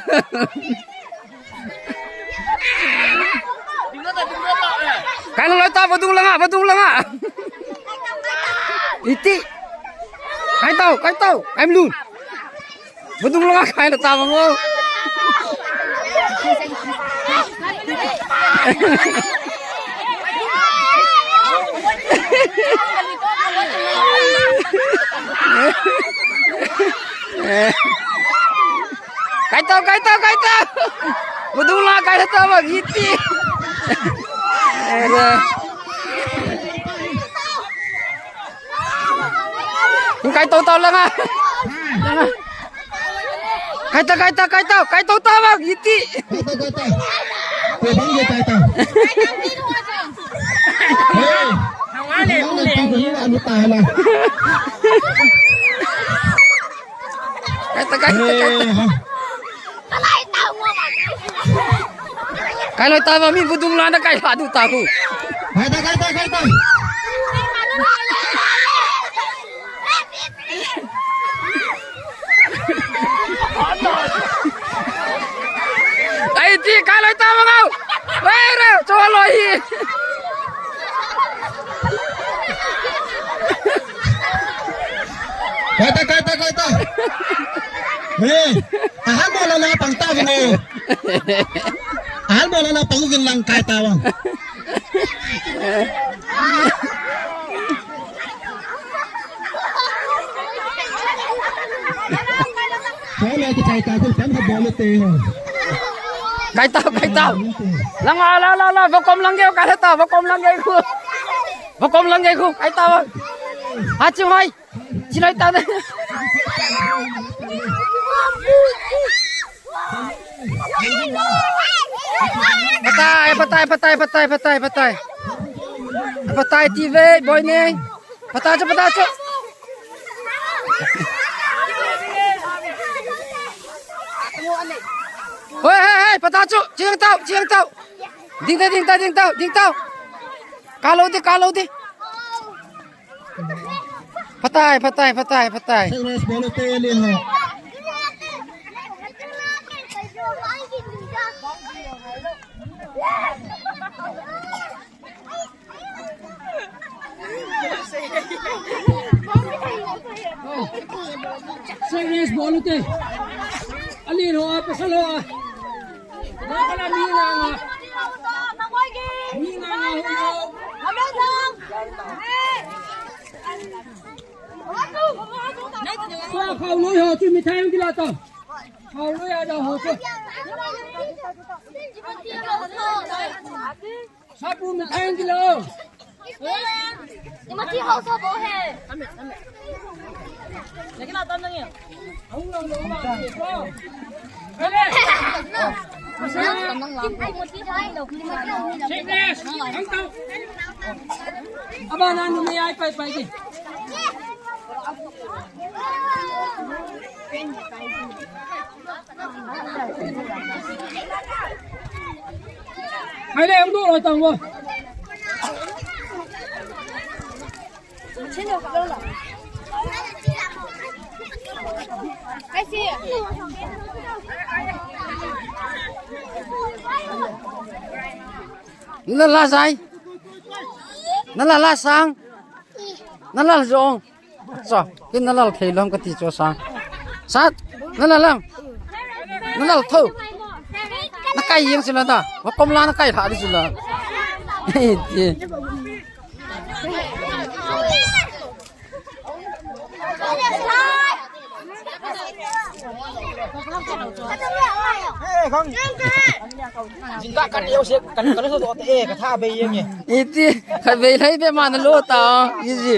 Kai nung kai ta, vadung langa, vadung langa. Iti. Kaitau, kaitau, kaimlun. Vadung langa kai la ta bang o. Kaitau, kaitau, kaitau. Vadung langa kai la ta bang iti. Kaitau tau langa. Kaitau, kaitau, kaitau, kaitau tau bang iti. Kaitau, kaitau. Ko bang ye kaitau. Hey. Puta hala. Kaita, kaita, kaita. Eh, ha. Kailou tava, mi budung lana kailha du tahu. Kaita, kaita, kaita. Ai ti, kailou tava ngau. Re, re, cholo hi. Kaita, kaita, kaita. Hey, ahan mo na na pang ta vin eh. Ahan mo na na pang vin lang kaita vang. Kaita, kaita. Lang, la, la, la, la, vakom lang geu, kaita, vakom lang geu khu. Vakom lang geu khu, kaita. Ha, chu mai. Chilai ta ne. Patai, patai, patai, patai, patai, patai. Patai ti ve, boy ne. Patai chu, patai chu. Hoi, hei, hei, patai chu. Ching tau, ching tau. Ding ta, ding ta, ding tau, ding tau. Kalou di, kalou di. Patai, patai, patai, patai. Sangres bolo te le ho. Sangres bolo te. Ali ho, apa salo? Nakala mi na nga. Mi na nga ho. Sa khao loi ho chu mithai hung kila ta. Khao loi a da ho chu. Sa pu mithai hung kila. Ima ti ho sa bo he. Hung lang lang lang. Aba na nu me ai pai pai di. Hai le, ang do lo tang wo. Nala la sai. Nala la sang. Nala la jong. Sa, kin nala la thei lom kati cho sang. Sat, nala la. Nala la tho. Na kai yeng sila da. Vakom la na kai tha di sila. Jingkah kan eu se, kan, kan so to te, eh, ka tha bei yeng e. Iti, ka bei lai be ma na lo ta, iti.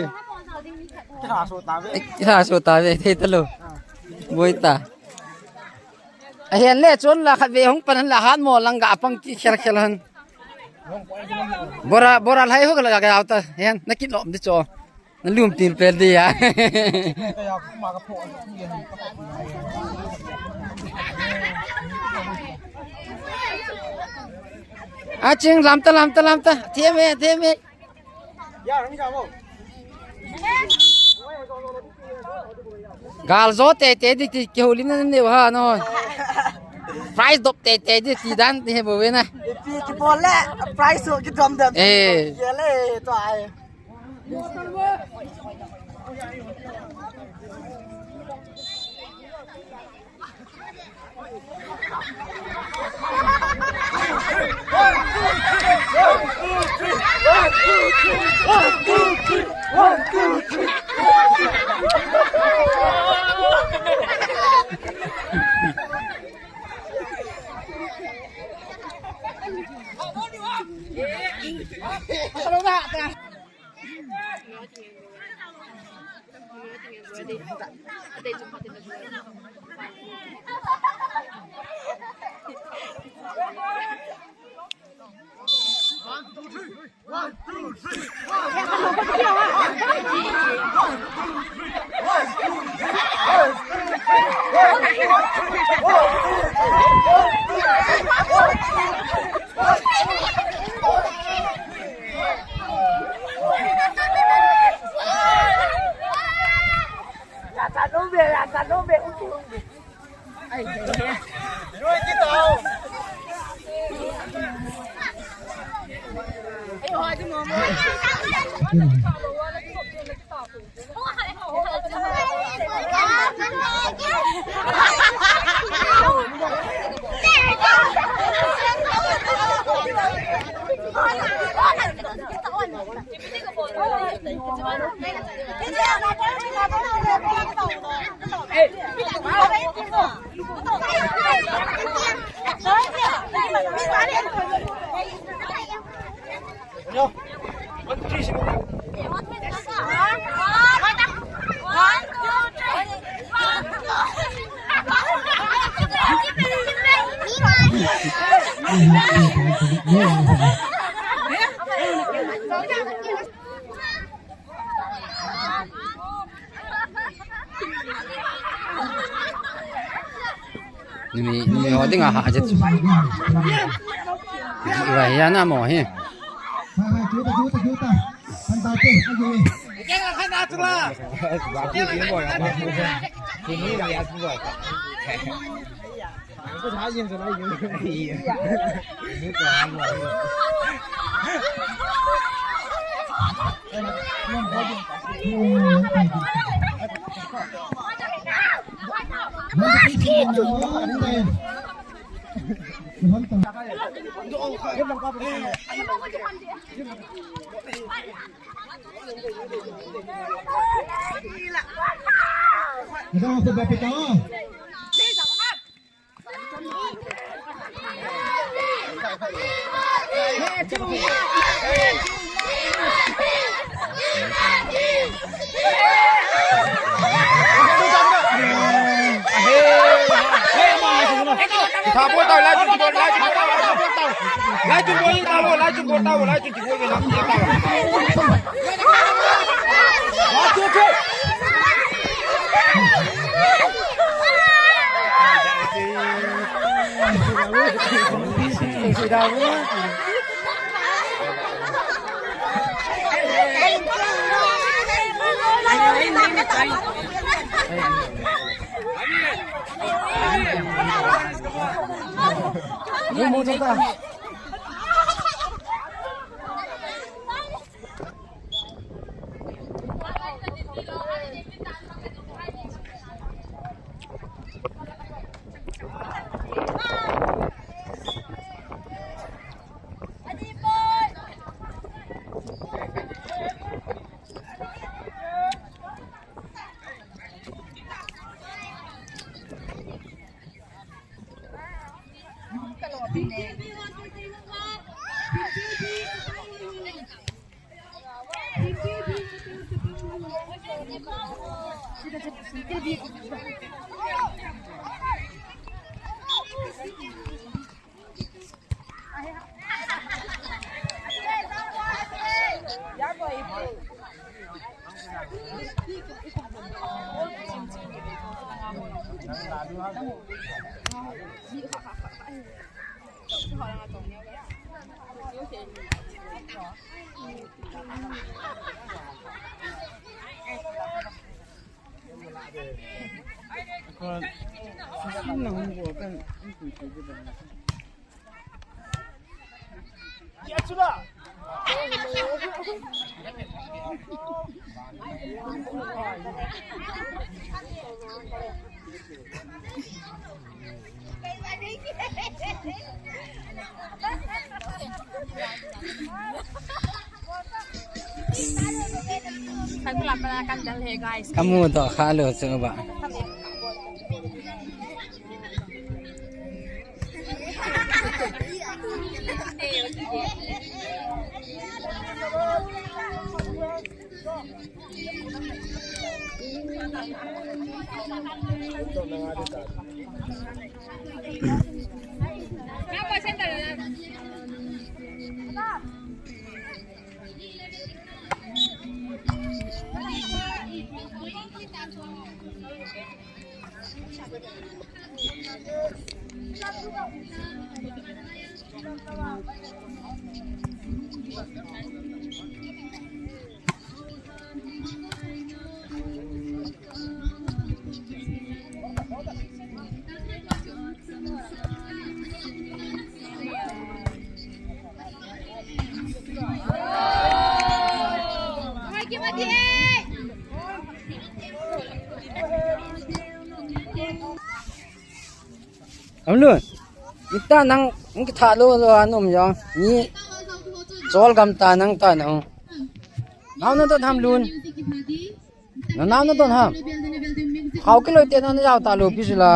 Kila so ta ve. Kila so ta ve, thei ta lo. Boi ta. Ahen le chun la khat ve hung pan la han mo lang ga pang ki khel khel han. Bora, bora lai ho la ga ta. Hen, na kit lom di cho. Na lum tin pel di ya. A ching lam ta, lam ta, lam ta. Thiam e, thiam e. Gal jo te te di ti ki holim na ne ha no. Prize dop te te di ti dan ni he bo ve na. Ti ki bol le prize so ki dom dom. Eh. Ye le to ai. Numi, numi ho dinga ha jet. Wa hiya na mo hi. Kamu to khalo chu ba. Amlun. Ita nang, nang kitha lo lo anum jong. Ni chol gam ta nang ta nang. Nau na don ham lun. Na nau na don ham. Khau kiloi te na na jao ta lo pi sila.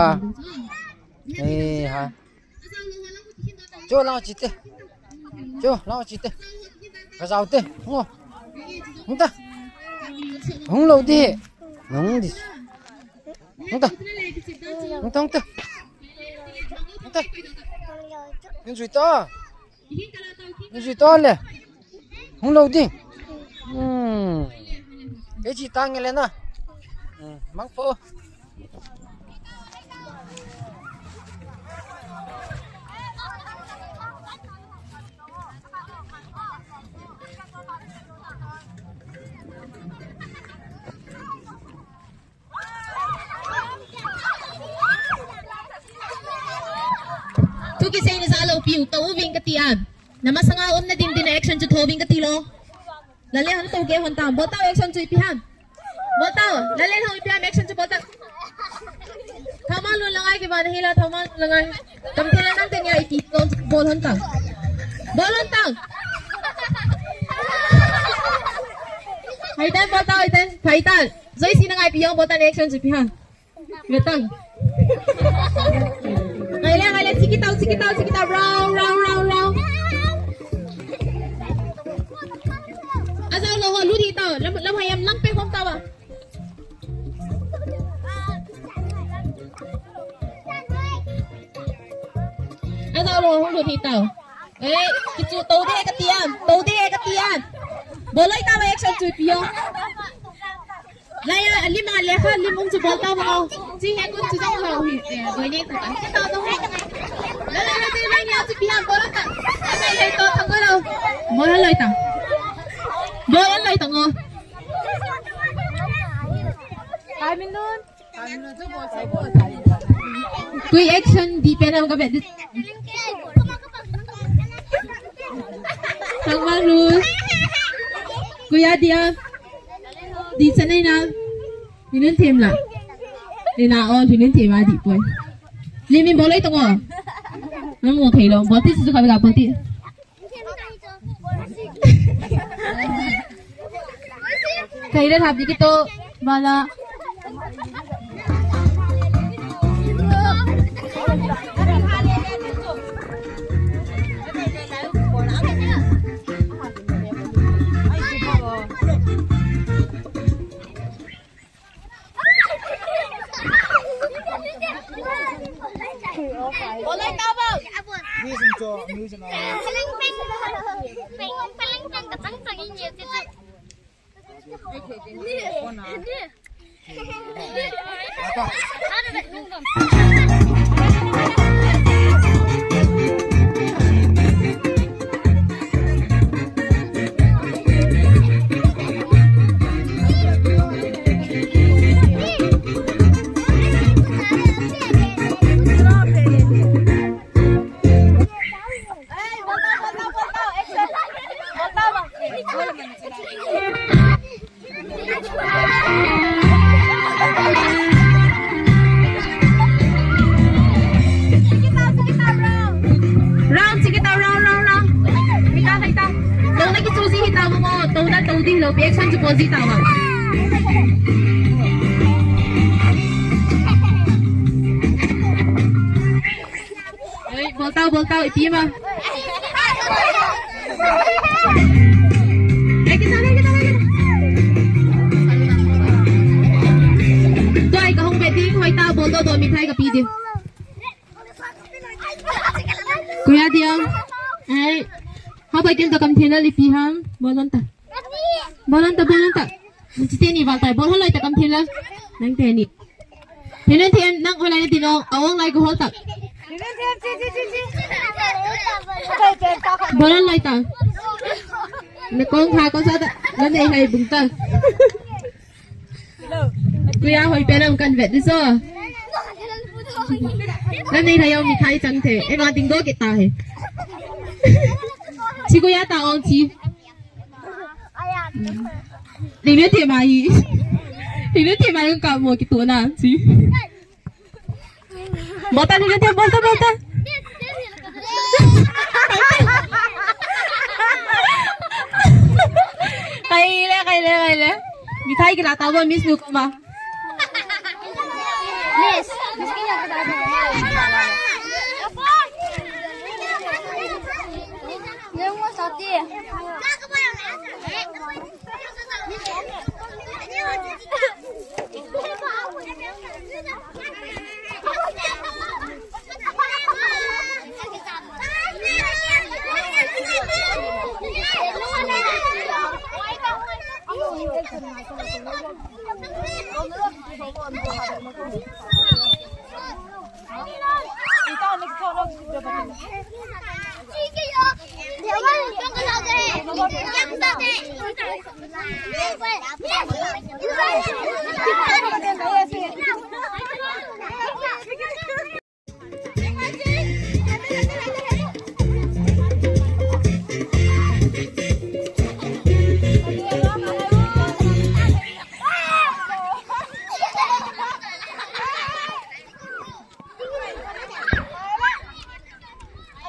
Eh ha. Cho lao chi te. Cho lao chi te. Ka jao te. Ngo. Hung ta. Hung lo di. Hung di. Hung ta. Hung ta, hung ta. Hung ta. Hung jui ta. Hung jui ta le. Hung lo di. Hmm. Kei chi ta nge le na. Hmm. Mang po. Thu kisei na sa lo piu, to uving kati a. Na masanga um na din din action chu tho ving kati lo. Lale hon to ke hon ta. Bol tao action chu ipi ham. Bol tao. Lale hon ipi ham action chu bol tao. Thama lun langai ke ba na hila thama lun langai. Kam te na nang te nia ipi to bol hon ta. Bol hon ta. Hai tan bol tao hai tan. Hai tan. Joyce na ngai pi yong bol tan action chu ipi ham. Vetang. Ngai le, ngai le, chikitao, chikitao, chikitao, round, round, round, round. Ajao lo ho, lut hitao, lam, lam hayam, lam pe hom tao. Ajao lo ho, lut hitao. Eh, kichu, to de kati a, to de kati a. Boloi tao, action chu ipi o. Lai a, lim a lekha, lim um chu bol tao mo. Chi he kun chu jong lo hi, eh, boi ne ta. Chi tao to. La la la, te lai nia chu pi ham bol ta. Lai lai to thang ko lo. Bol loi ta. Bol loi ta ngo. Five minutes. Koi action di pen ham ka bet di. Thangmanglun. Koi a di a. Di chanai na. Hinun them la. Ni na o hinun them a di poi. Ni min boloi tong o. Nang mo thei lo. Bol ti su ka ga bol ti. Thei le thap di kito bala. Round, sige ta, round, round, round. Hita, hita. Tona kichu ji hita mo, tona to di lo, action chu bol ji ta ma. Ei, bol tao, bol tao, ipi ma. Ei, kita, kita, kita. Toi, kahung bet ding, hoi ta, bol do, do, mithai kapi ding. Kuya dia. Ei, ha bai tin ta kam thina li pi ham, bol lon ta. Bol lon ta, bol lon ta. Chi teni val tai, bol halai ta kam thila. Nang teni. Thinun them, nang halai na tino, awang lai ko hol ta. Bol halai ta. Na kong kha ko sa ta, na nei hai bung ta. Kuya hoi pe nam kan vet di so. Na nei hai yau mithai chang the. E ma ding do kita he. Chi kuya ta ong chi. Ine te mai. Ine te mai ka mo kitoh na chi. Bota, ine te, bota, bota. Kaile, kaile, kaile. Mithai kila tao Miss Newcomb a. Miss, Miss kila tao. Nemo sati.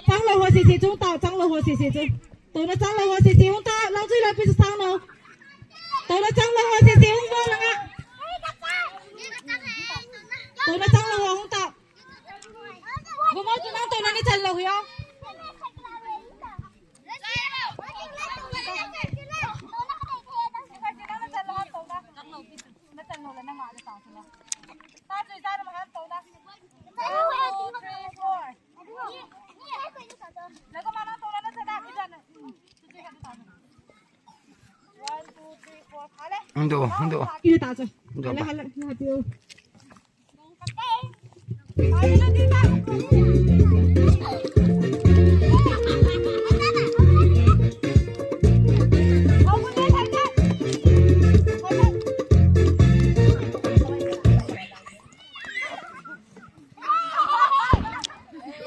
Chang lou ho sisi chung ta, chang lou ho sisi chung. Touna chang lou ho sisi hung ta, lang chui lang pi chang lou. Touna chang lou ho sisi hung ta lang a. Touna chang lou ho hung ta. Gumo tu nang touna ni chang lou ho. Undo, undo. Hala, hala, hala, hala.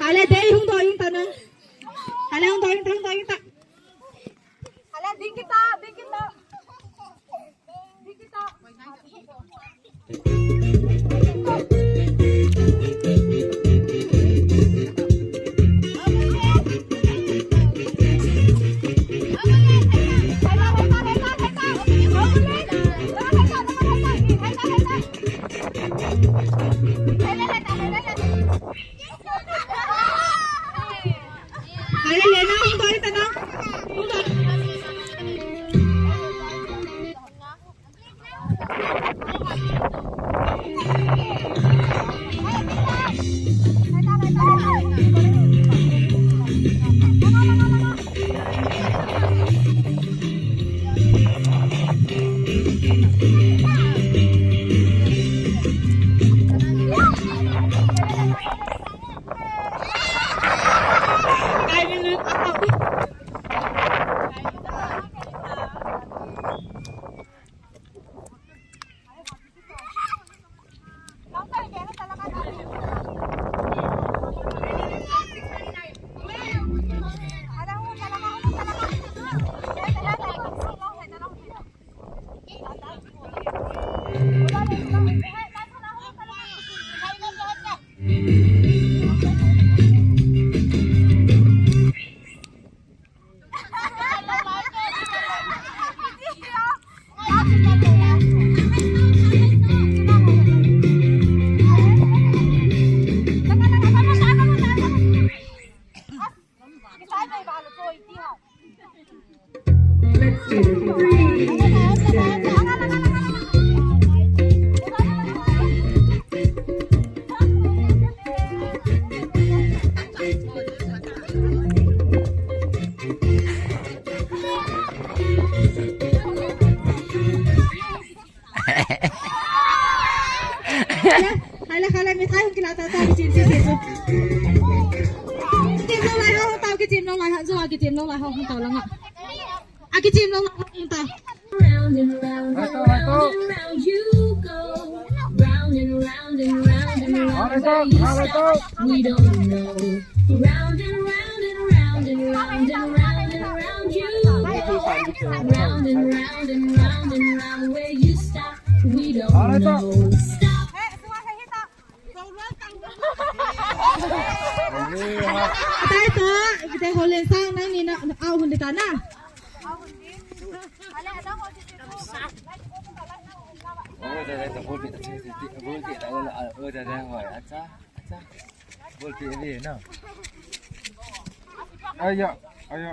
Hala, dei hung doh hung ta na. Hala, hung doh hung ta, hung doh hung ta. Hala, ding kita, ding kita. Ding kita. Hala, hala, mithai hung kila ta ta, kichim, kichim, kichim. Kichim lou lai ho, tao kichim lou lai ho, jo a kichim lou lai ho, hung tao lang a. A kichim lou lai ho, hung tao. Round and round and round and round you go. Round and round and round and round where you stop, we don't know. Round and round and round and round and round and round you go. Round and round and round and round. Where you stop, we don't know. Stop. Atai ta, kita holen sang nang ni na, na, au hun ta na. Aya, aya.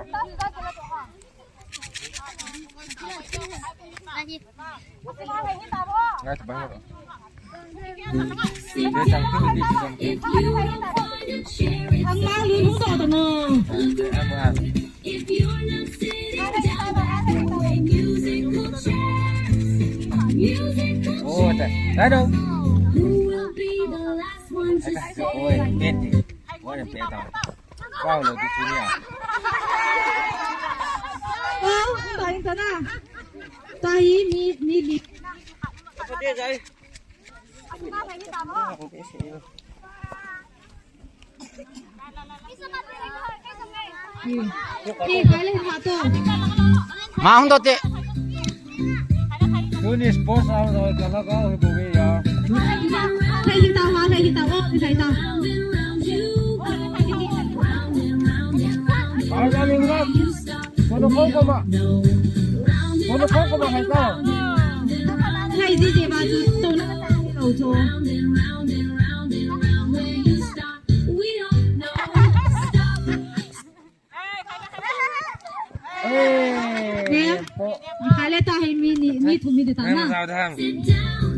Ngai ta bai ho. Ang ma lu lu to to no. Oh, ta. Hello. Oi, ken ti. Oi, pe ta. Wow, lo di sini ya. Oh, ta in ta na. Ta hi mi, mi li. Ma hung dote. Tuni sports a hung dote la ka hung dote ya. Lei hi ta, ma lei hi ta, o lei ta. Ai, ai, ai. Kono kong koma. Kono kong koma hai ta. Hai di di ba ju to na ka ta ni lo jo. Eh, ne? Hai le ta hai mi ni, mi thu mi de ta na. Sit down.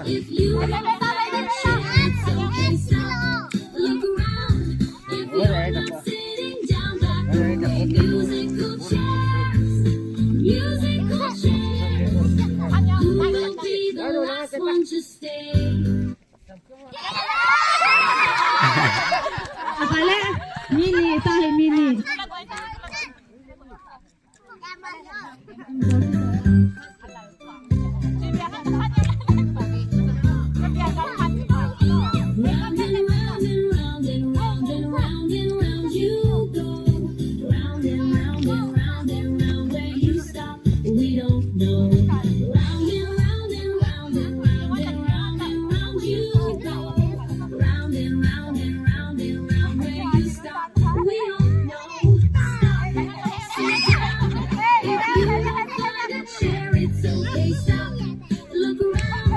If you want to sit down, it's okay, stop. Look around. If you're not sitting down, back away. Musical chairs. Musical chairs. Who will be the last one to stay? Apale, mini, tahi mini. Round and round and round and round you go. Round and round and round and round where you stop. We don't know. Round and round and round and round and round you go. Round and round and round and round where you stop. We don't know. Stop. Sit down. If you wanna share, it's okay. Stop. Look around.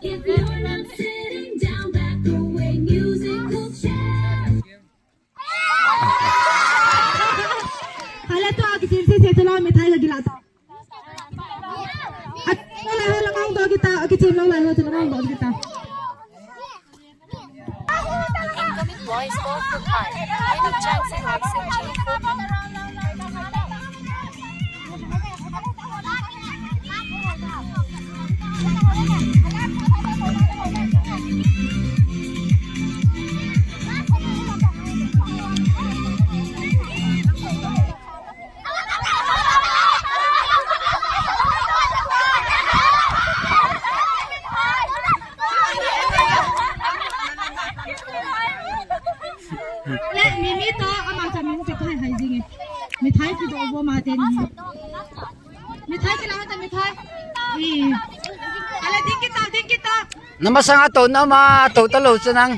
If you're not sitting down, back away. Musical chair. Hala to, akichim sese to la, mithai la gila to. At la ho la mang do kita, akichim la ho to la mang do kita. Incoming voice call from Pi. Any chance in message? Le, mi, mi to, ama cha mi cha kai hai jing e. Mithai ki do bo ma te ni. Mithai ki la ta mithai. I. Ale, ding kita, ding kita. Nama sanga to, nama to ta lo cha nang.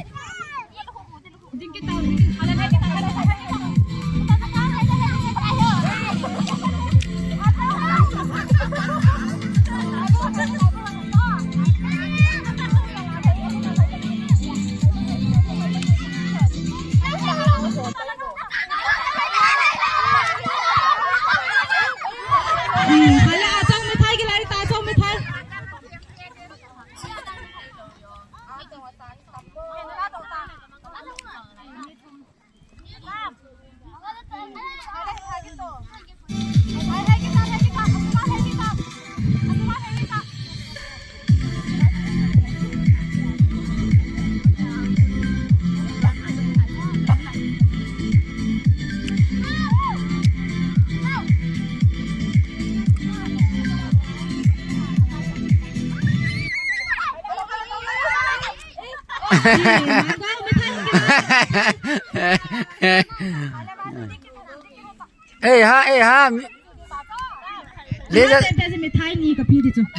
Ei ha, ei ha.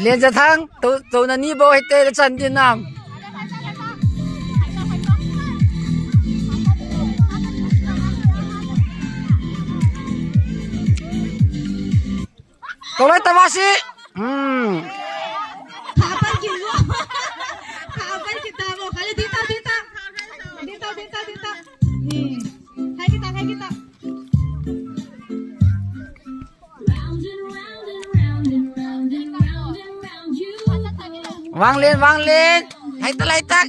Lenjathang, to, to nani bou hite le chan din nam. Tolai tavasi. Hmm. Kha pan kit lo. Kha pan kit tamo. Kha le ding ta, ding ta. Ding ta, ding ta, ding ta. Hmm. Khai kit ta, khai kit ta. Vanglen, vanglen. Hai ta, lai ta.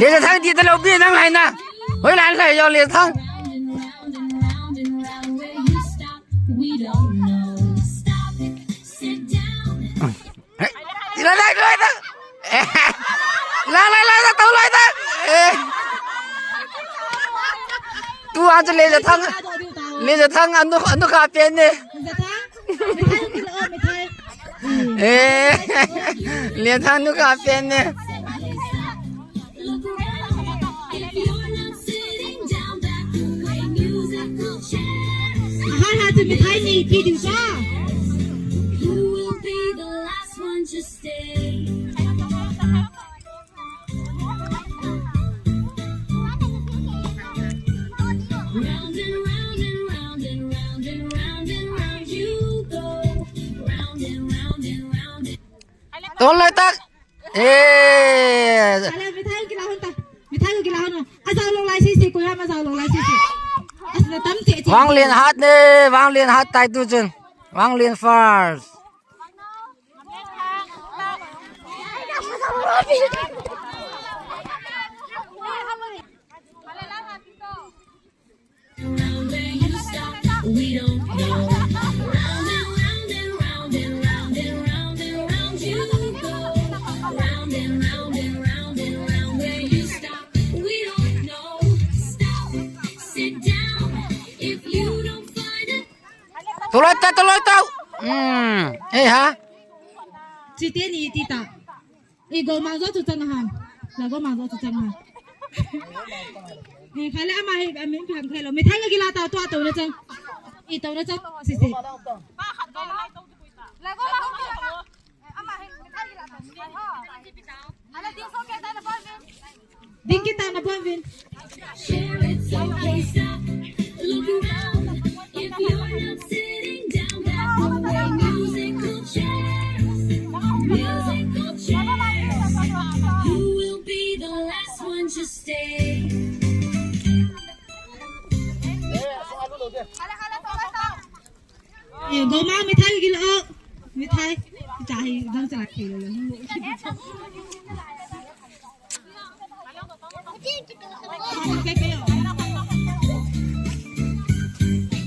Lenjathang ti ta lo bi nang lai na. Hoi lan lai yo Lenjathang. Hai. Ti la lai lai ta. La lai lai ta, to lai ta. Eh. Tu a chu Lenjathang. Lenjathang anu, anu kha pen ne. Lenjathang. Mithai kilo, mithai. Eh, Lenjathang nu kha pen ne. Aha, ha, tu mithai ni pi diu sa. Round and round and round and round and round you go. Round and round and round and Tol lai tak. Eh. Ala, mithai kila hon ta. Mithai kila hon. Ajao lo lai sisi, koiham ajao lo lai sisi. Asna tam che che. Vanglen hat ne, Vanglen hat tai tu chun. Vanglen first. Round and round and round and round and round and round you go. Round and round and round and round where you stop. We don't know. Stop. Sit down. If you don't find it. Tolai ta, tolai ta. Hmm. Eh, ha. Chite ni ti ta. I go mang jo chu chang ha. La go mang jo chu chang ha. Eh, kha le ama hi, amin phang khai lo. Mithai kila ta to, to na chang. I to na chang. Si, si. La go mang jo. Ama hi, mithai kila ta. Ala ding so ke ta na bol vin. Ding kita na bol vin. Share it, so please stop. Look around. If you're not sitting down, back away. Musical chairs. Musical chairs. Who will be the last one to stay? Eh, go mang mithai kila. Mithai. Chahi dang chahi lo.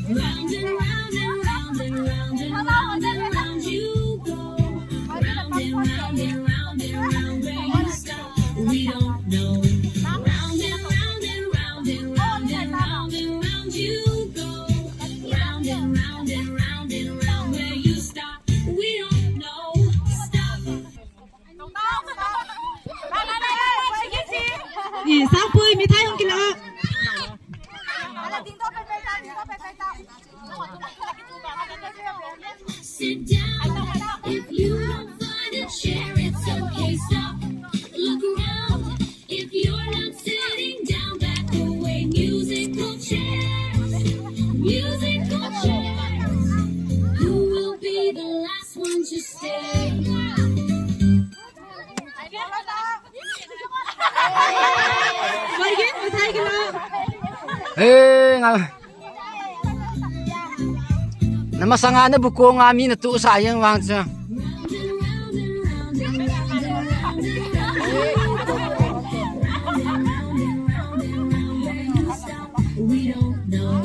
Round and round and round and round and round and round you go. Round and round and round and round where you stop. We don't know. Round and round and round and round and round and round you go. Round and round and round and round where you stop. We don't know. Stop. Eh, Sangpui, mithai hung kila. Sit down. If you don't find it, share it. It's okay, stop. Look around. If you're not sitting down, back away. Musical chairs. Musical chairs. Who will be the last one to stay? Hey, nga. Na masanga na buko nga mi na tu sa yang wang cha. We don't know.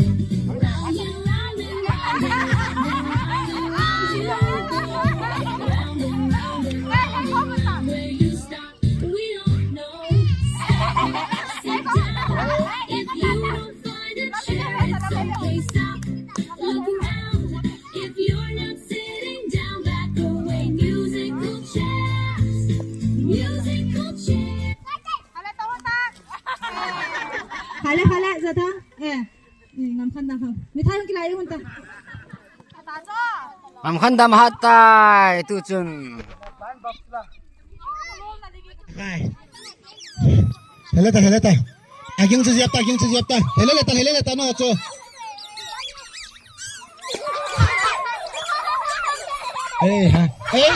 Round and round and round and round and round and round and round and round and round where you stop. We don't know. Stop. Sit down. If you don't find a chair, it's okay. Stop. Look around. If you're not sitting down, back away. Amkhan dam hat tai tu chun. Hai. Hele ta, hele ta. Aging chu jep ta, aging chu jep ta. Hele le ta, hele le ta no chu. Hey, ha. Hey.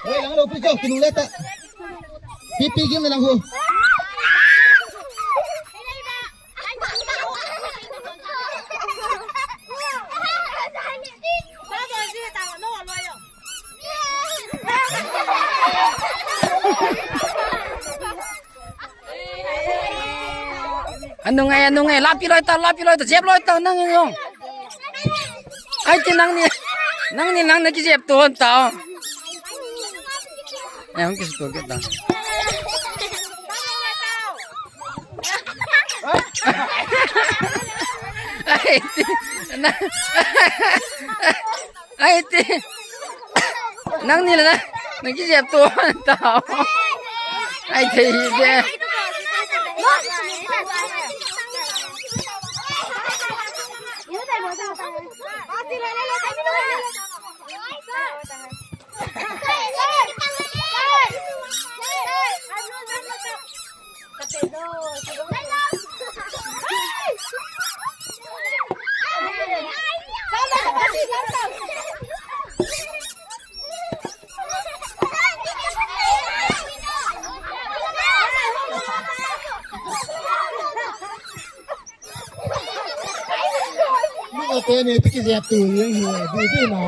Hey, lang lo, please, kinu leta. Pipi game lang ho. Anung ai, anung ai, lapi loi ta, lapi loi ta, jep loi ta, nang nung. Ai ti nang ni, nang ni nang na kijep tu hon ta. Ai hon kijep tu ke ta. Ai ti, na, ai ti. Nang ni la na, nang kijep tu ta. Ai thei hi de. Ni ka te ne tiki jep tu ni hi, di di na.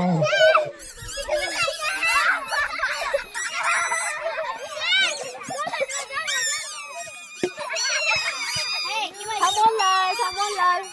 Come on, live, come on, live.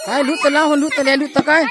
Kai, lut ta la, lut ta le, lut ta kai.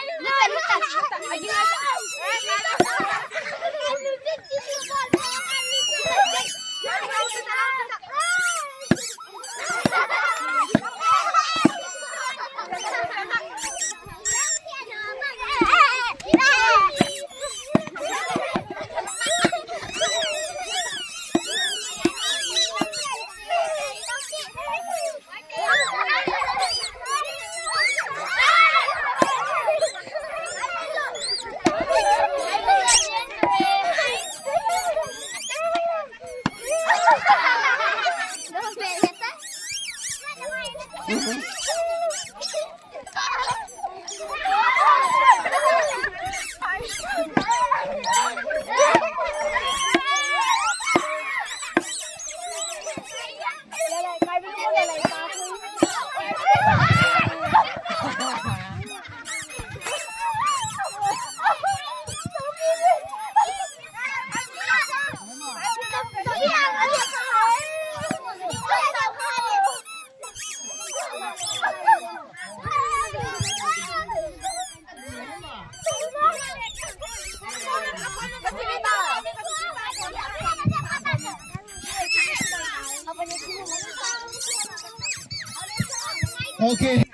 Okay.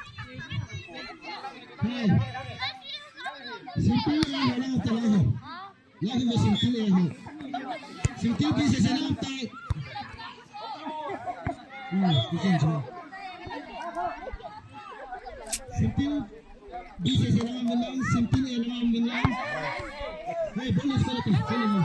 Hey. Simple lang ho, lang ho, lang ho. Lang ho, simple lang ho. Simple B C C lang ho tayo. Hmm, simple. Simple B C C lang ho lang, simple lang ho lang. Hey, bonus ko na to. Sino mo?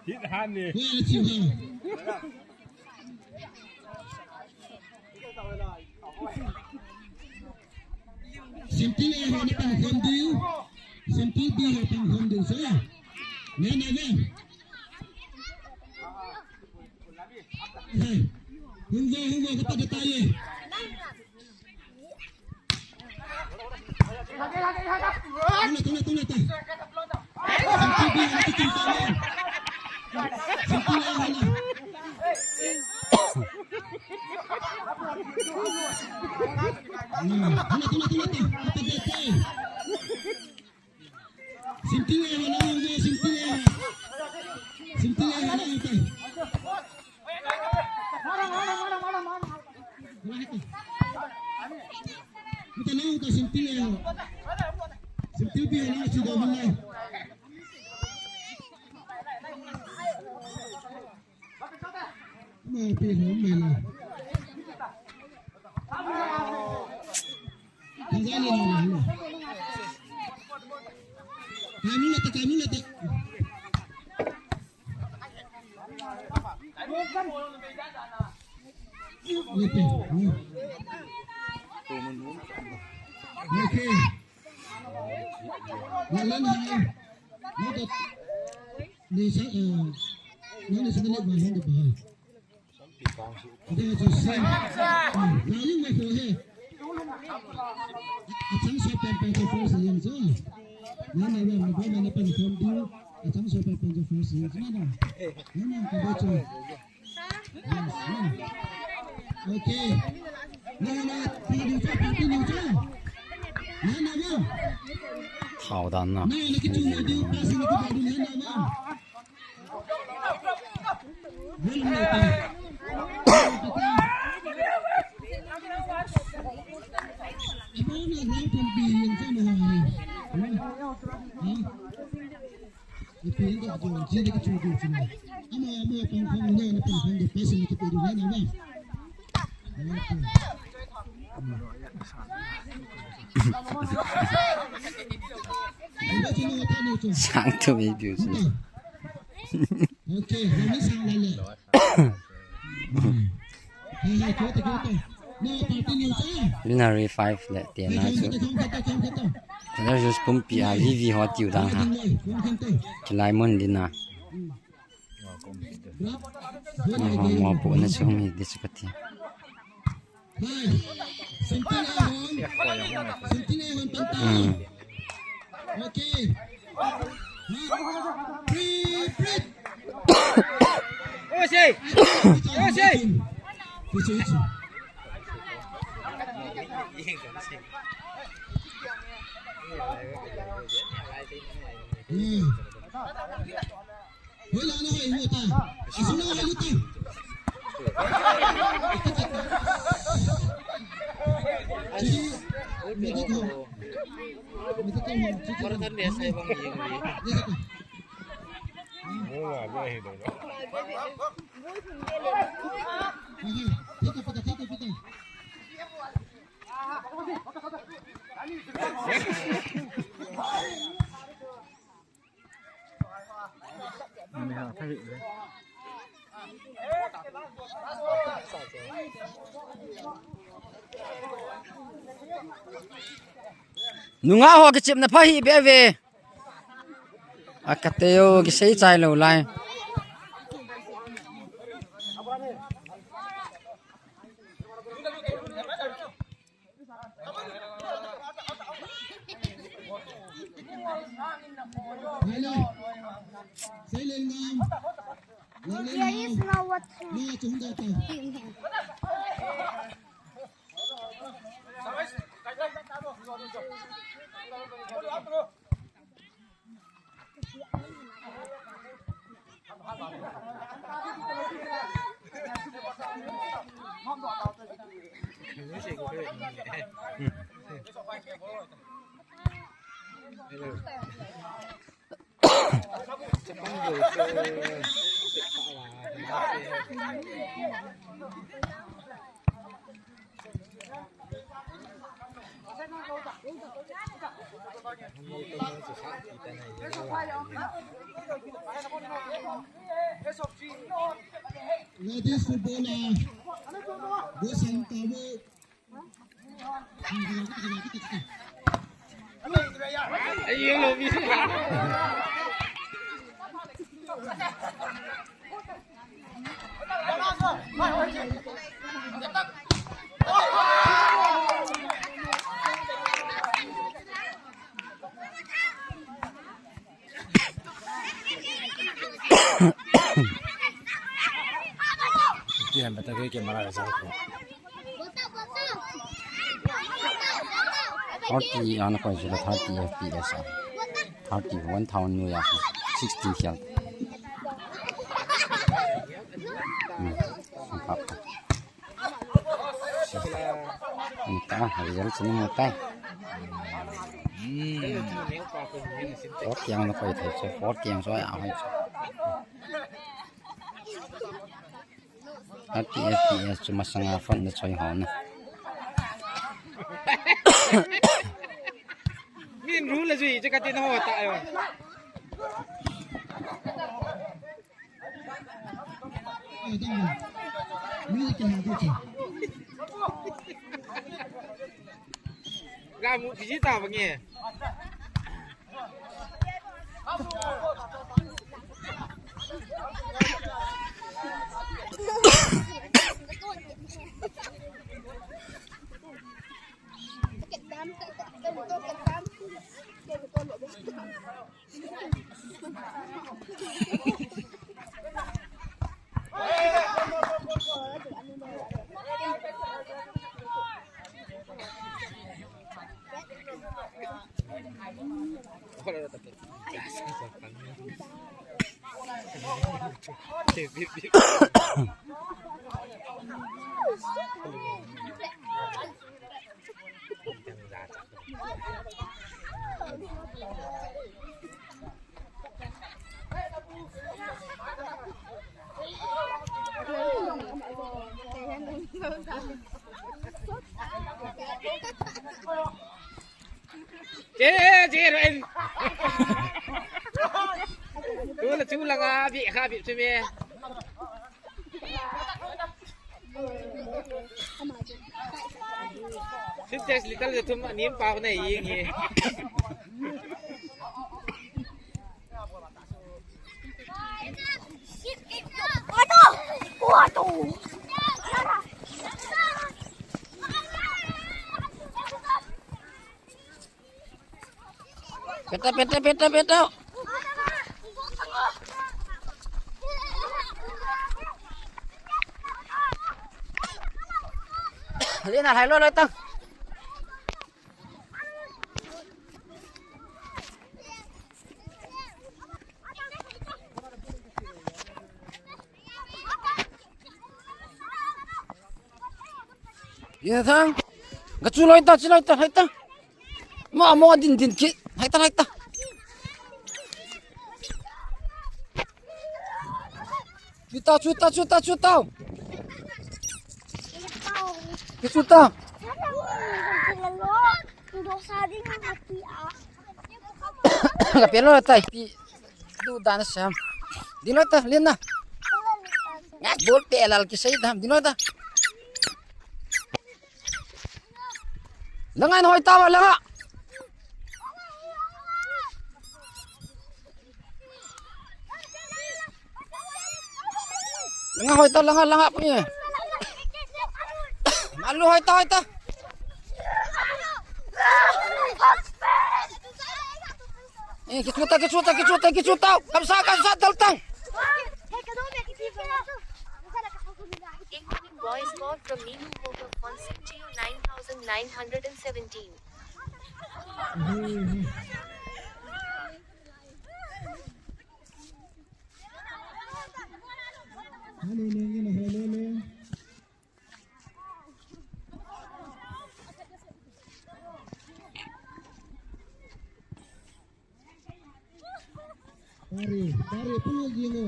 Hit han ni. Simple A ho na pang khom diu. Simple B ho pang khom diu so. Ne ne ne. Hey. Hung go, hung go, kapa de taye. Tuna, tuna, tuna, tuna. Simple B ho na pang khom diu. Simple A ho na. Okay. Lalan hai. Lalan hai. Lalan hai. Okay. Thao dan na. Sang tu video si. Okay, kami sang lele. Hey, hey, kyoto, kyoto. No, party news, eh? Luna revive le, tia na chu. Kyoto, kyoto, kyoto, kyoto. Kyoto just pumpi a, V V ho tiu dang ha. Kilai mun din a. Mo, mo, mo, po na chu hung hi, di chu ka ti. Hai. Simple a hon. Simple a hon panta. Hmm. Okay. Free, free. Ose! Ose! Hmm. Nungah ho kichepna pha hi be ve. A ka teo kisei chai lou lai. Hello. There is no what. Ladies footballer, Gosang Tabu. Thirty ana koi jila thirty F P S a. Thirty, one thousand nu ya. Sixty sial. Hmm. Sungkap. Muta, result sini muta. Hmm. Four tiang na koi thai so, four tiang so ya hai so. Thirty F P S chu masanga phone na choi ho na. Min ru la jui che ka tin ho ta yo. Ga mu ti ta ba nge. Che, che, ro en. Tu la chu la nga bi kha bi che me. Sintex liter ja thum anim pau nei inge. Peta, peta, peta, peta. Lina, hai lo, lo, tang. Ye thang. Ga chu loi ta, chu loi ta, hai ta. Ma mo din din ki. Hai ta, hai ta. Chu ta, chu ta, chu ta, chu ta. Ki chu ta. Ga pe lo tai. Pi. Du dan sam. Din loi ta, Lina. Ngat bol pe lal ki sei dam. Din loi ta. Langa hoi ta wa langa. Langa hoi ta, langa, langa pu ye. Malu hoi ta, hoi ta. Kichuta, kichuta, kichuta, kichuta. Kamsa, kamsa, daltang. Incoming voice call from Ninu Moga on six zero nine thousand nine hundred and seventeen. Pare, pare, pulo jino.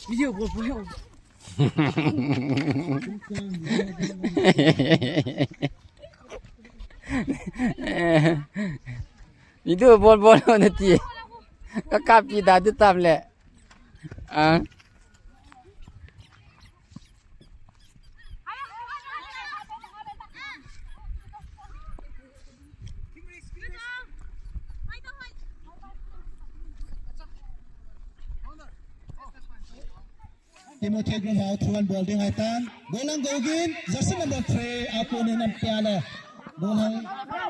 Video bol bol. Video bol bol na ti. Ka copy da du tam le. Ah. Timothy Graham through and ball ding hai tan. Golang Gogin, jersey number three, a kunin an pia le. Golang,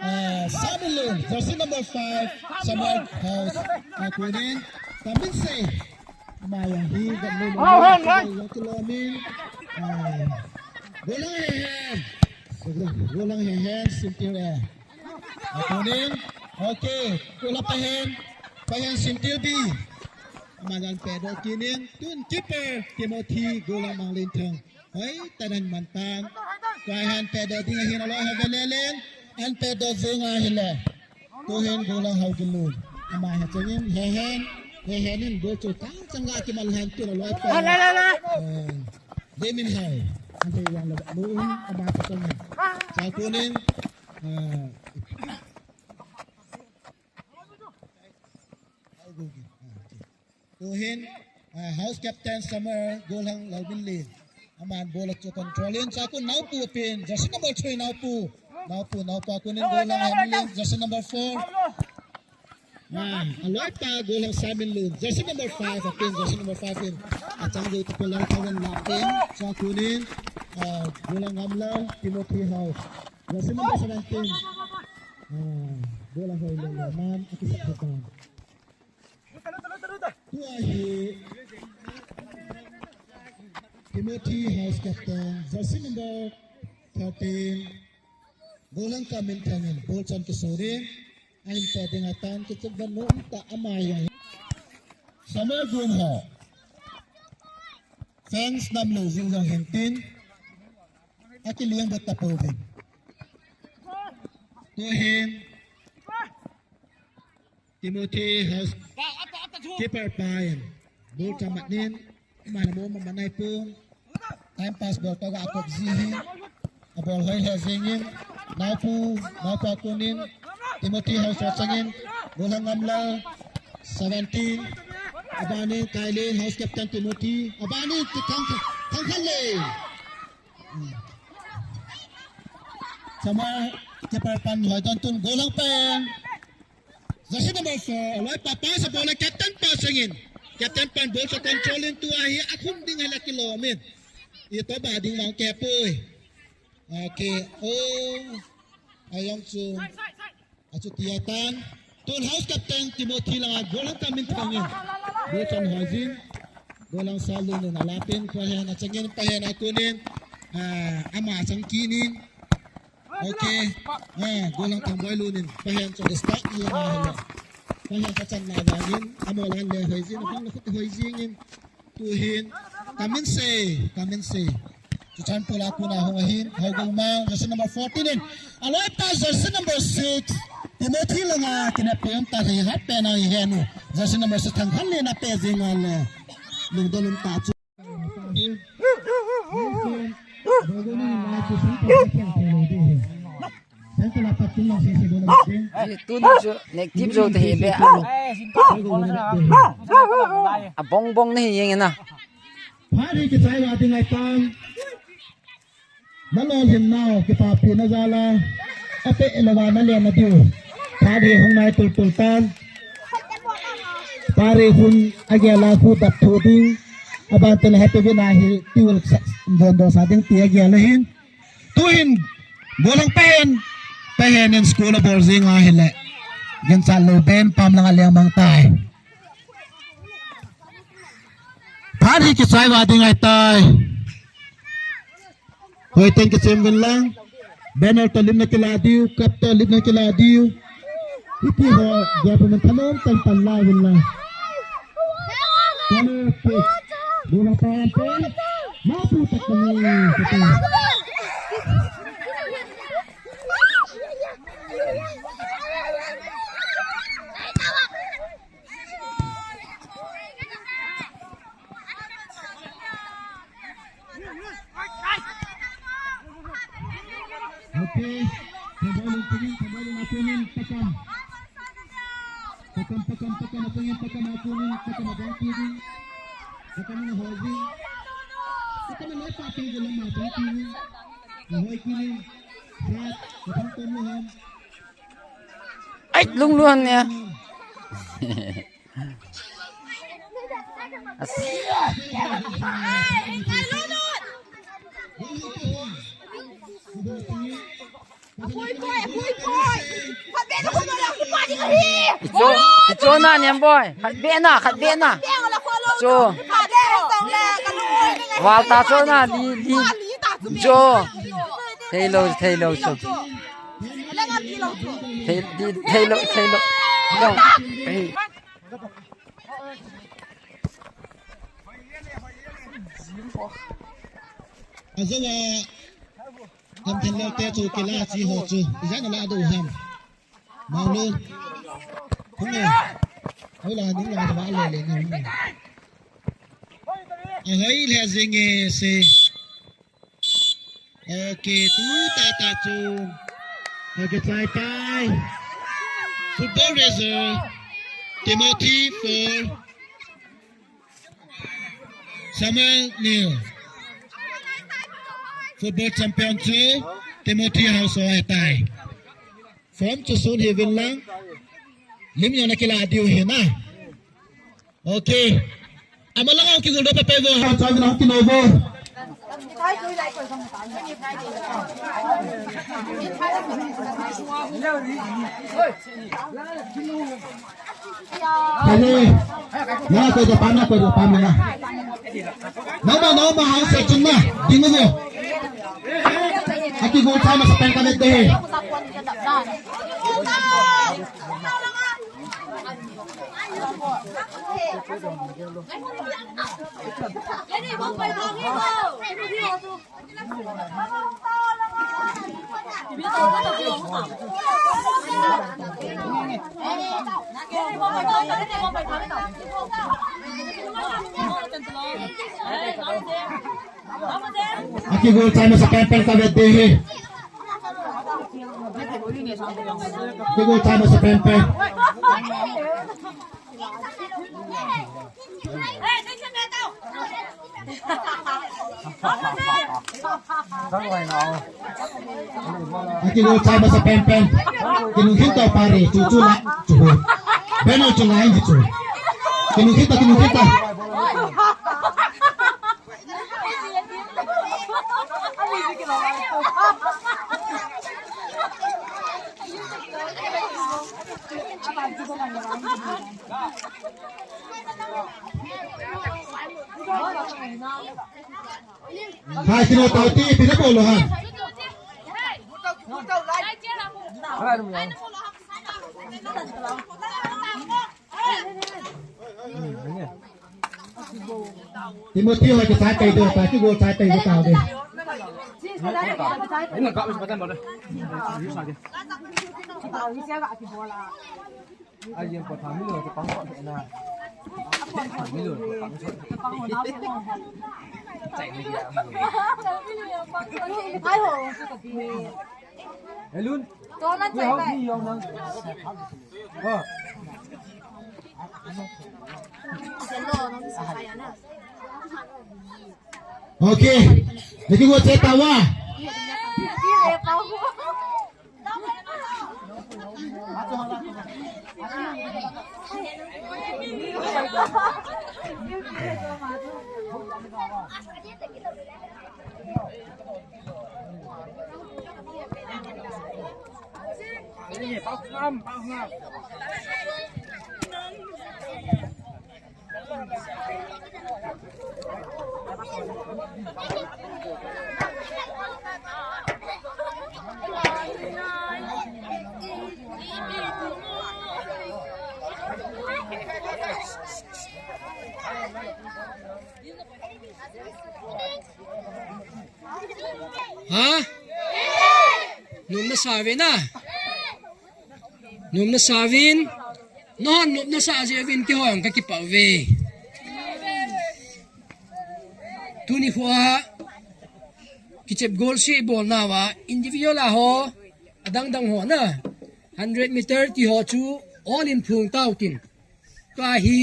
eh, Samilun, jersey number five, Samuel House, a kunin. Tamin se. Maya hi, gamle. Oh, han, han. Golang Hehen. Golang Hehen, Sintil eh. A kunin. Okay. Golang Pehen. Pehen Sintil B. Amajan pedoh kinin, tun keeper Timothy Golang Manglinthang. Hoi, tanan mantan. Kwai han pedoh ding ahin aloi ha velelen. An pedoh jing ahile. Tuhin Golang Hau Gilun. Ama ha changin, Hehen, Hehen in goal chu tang changa kimal han tun aloi pa. La, la, la, la. Eh, Demin Hau. Ante yang la, luin, ama ha changin. Sa kunin, eh, Tuhin, uh, house captain Samuel Golang Lalminlin. Aman ball chu control in, sa kun Naupu pin, jersey number three Naupu. Naupu, Naupu a kunin Golang Lalminlin, jersey number four. Ah, aloi pa Golang Saminlun, jersey number five, a pin, jersey number five in. Achang jo tu Golang Thawen la pin, sa kunin, uh, Golang Gamla, Timothy House. Jersey number seventeen. Ah, Golang Hoilun, man, akisah. Tua hi Timothy House captain, jersey number thirteen. Golang Kaminthang in ball chan kisuri. Ahin pe ding atan kichep ban no ta ama ya. Samuel Gun ho. Fans nam lo jing jong hintin. Akiliang bet ta po vin. Tuhin. Timothy House keeper pa in. Ball chamat nin. Mana mo ma manai pung. Time pass ball to ga kop ji hi. A ball hoi le jing in. Naupu, Naupu a kunin. Timothy House a changin. Golang Gamla. Seventeen. Abani Kailin House captain Timothy. Abani Thang Thang Khanle. Sama keeper pan hoi ton tun Golang Peng. Jersey number four, aloi pa pass a ball a captain pa changin. Captain pan ball sa control in tua hi akhum ding hela kilom in. Ito ba ding mang kepui. Okay, oh. Ayong chu. Achuti atan. Tun house captain Timothy langa Golang Kaminthang in. Ball chan hoi jin. Golang Salun in alapin, Pehen a changin, Pehen a kunin. Ah, ama chang kinin. Okay. Ah, Golang Thangboi Lun in. Pehen chu start ni na hela. Pehen ka chan na jangin. Amo lan le hoi jin, apang na khut hoi jingin. Tuhin, Kaminse, Kaminse. Chuchan pula kuna hung ahin, Hauguma, jersey number fourteen in. Aloi pa jersey number six, Timothy langa, kina pe um ta hi hat pe na hi henu. Jersey number six Thangkhanle na pe jing ale. Lungdon um ta chu. Tun chu negative jo te hi be a. A bong bong nahi jeng na. Phari kichai wa ding ai tan. Na lolhin nau kipapi na jala. Ape elova na le na diu. Pare hung nai tul tul tan. Pare hun agel a hu dap thu ding. Aban tel happy vin ahi ti ul sa don don sa ding ti agel ahin. Tuhin golang pehen pehen in school a bol jing ahile. Ginchat lou ben pam lang a leng mang tai. Phat hi kichai va ding ahi tai. Hoi teng kichem vin lang. Banner to lim na kila diu, cup to lim na kila diu. Hiti ho, dia pe man thanom tang pan lai vin lang. Kale pe, dula pa pe, ma pu tak ni, pe. Okay. Thabalun tingin, thabalun atunin, pakam. Pakam, pakam, pakam, atunin, pakam, atunin, pakam, abang tingin. Pakam na holding. Pakam na lepa tingin, lama abang tingin. Ahoy tingin. Flat, pakam tumluhan. Ai, lungluhan niya. Icho, icho na niam boy. Khat be na, khat be na. Icho. Wal ta cho na, li, li. Icho. Thei lou, thei lou cho. Thei, di, thei lou, thei lou. Lou. Hey. Azawa, kam than lou te chu kila chi ho chu. Ijat na la do ham. Mau lo. Hung e. Hoi la, ning la, ba le le ni hung e. Ahoi le jing e se. Okay, tu ta ta chu. Okay, tai tai. Football result. Timothy four. Samuel nil. Football champion chu Timothy Hausaw ahi tai. Form chu sun hi vin lang. Lim jong na kila diu hi na. Okay. Ama lang ang kigol do pa pe vo. Hausaw vin ang kino vo. Kani, na koi da pa, na koi da pa, na. Na ma, na ma, hang se chun na, ding mo. Aki go time sa pen ka de. Aki go time sa pen pen ka vete he. Aki go time sa pen pen. Aki lo chai masa pen pen. Kinung khin ta pare chu chu la chu. Beno chu la chu. Kinung khin ta, kinung khin ta. Hai, sino tau ti, pina polo ha. Timothy ho ke sai tai do, ta ki go sai tai do ta de. Okay. Lagi buat saya tawa. Ha? Nopna sa uvin a? Nopna sa uvin. Nahon nopna sa jeh uvin kihong kakipah uve. Tuni khoa kichep golsi bolna uva individual a ho, adang dang ho na. Hundred meter ti ho chu all in phung tau tin. Tua hi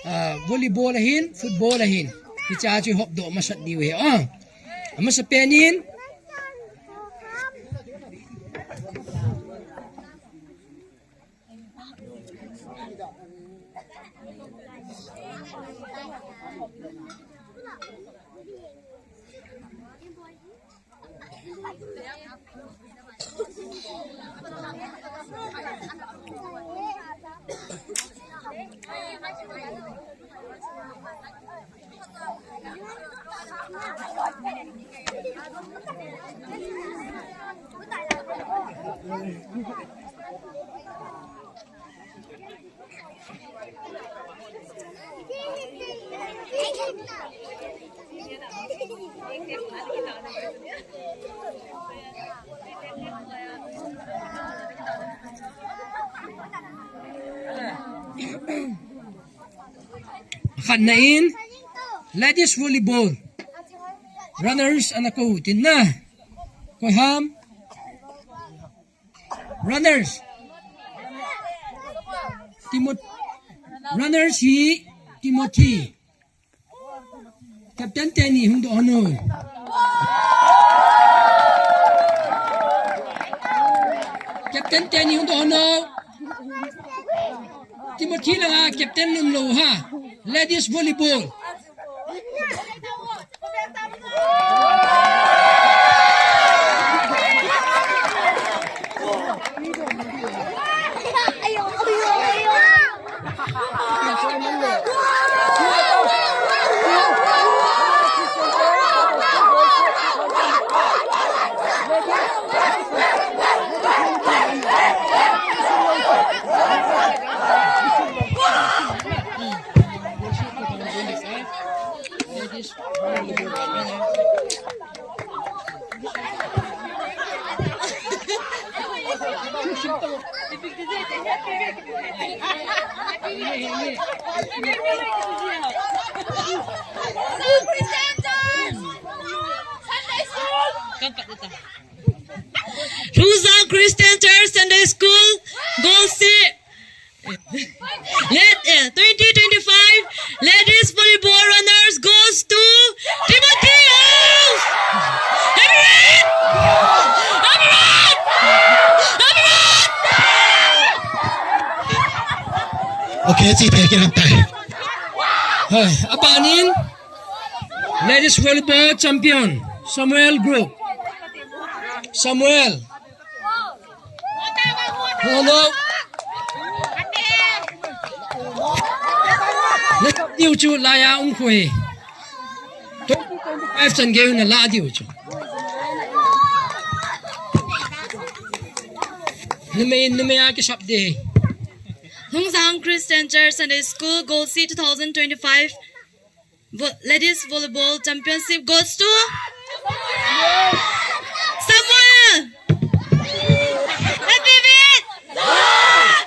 ah, volleyball ahin, football ahin. Hicha chu hopdoh masat diu ahi. Ah, amasapen in. Khatna in, ladies volleyball runners ana kou tin na. Koi ham? Runners. Timot-, runners hi Timothy. Captain teni hung doh hon o. Captain teni hung doh hon o. Timothy langa captain umlou ham. Ladies volleyball. Lhungsang Christian Church Sunday School, gold si. Let, eh, twenty twenty-five ladies volleyball runners goes to Timothy House. Everyone! Everyone! Everyone! Okay, si pe kiran tai. Hai, abanin ladies volleyball champion Samuel Group. Samuel. Hello. Diu chu laiya um khu hi. Twenty twenty-five chan gei na la diu chu. Numei, numei a kisap de. Lhungsang Christian Church Sunday School, gold si two thousand twenty-five. Vo-, Ladies Volleyball Championship goes to Samuel. Happy win!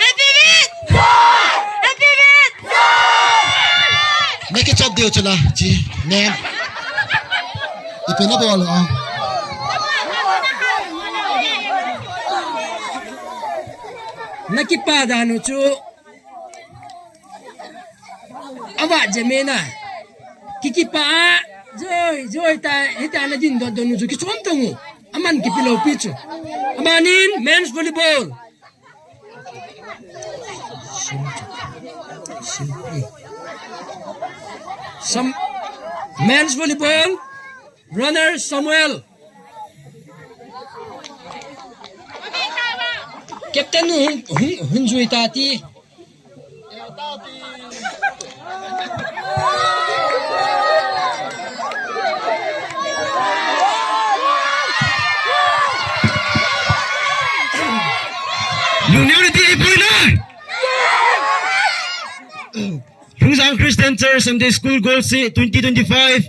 Happy win! Happy win! Naki chop diu chula, ji, ne. Ipi na bol, ah. Naki pa danu chu. Ava jemena. Kiki pa a. Joi, joi ta, hita na din don don ju kichom tongu. Aman kipi lou pi chu. Amanin men's volleyball. Sim, sim, eh. Sam-, men's volleyball, runner Samuel. Captain nu hung, hung, hung jui ta ti. Lungneo nati ahipoi na. Lhungzang Christian Church Sunday School Golseh twenty twenty-five.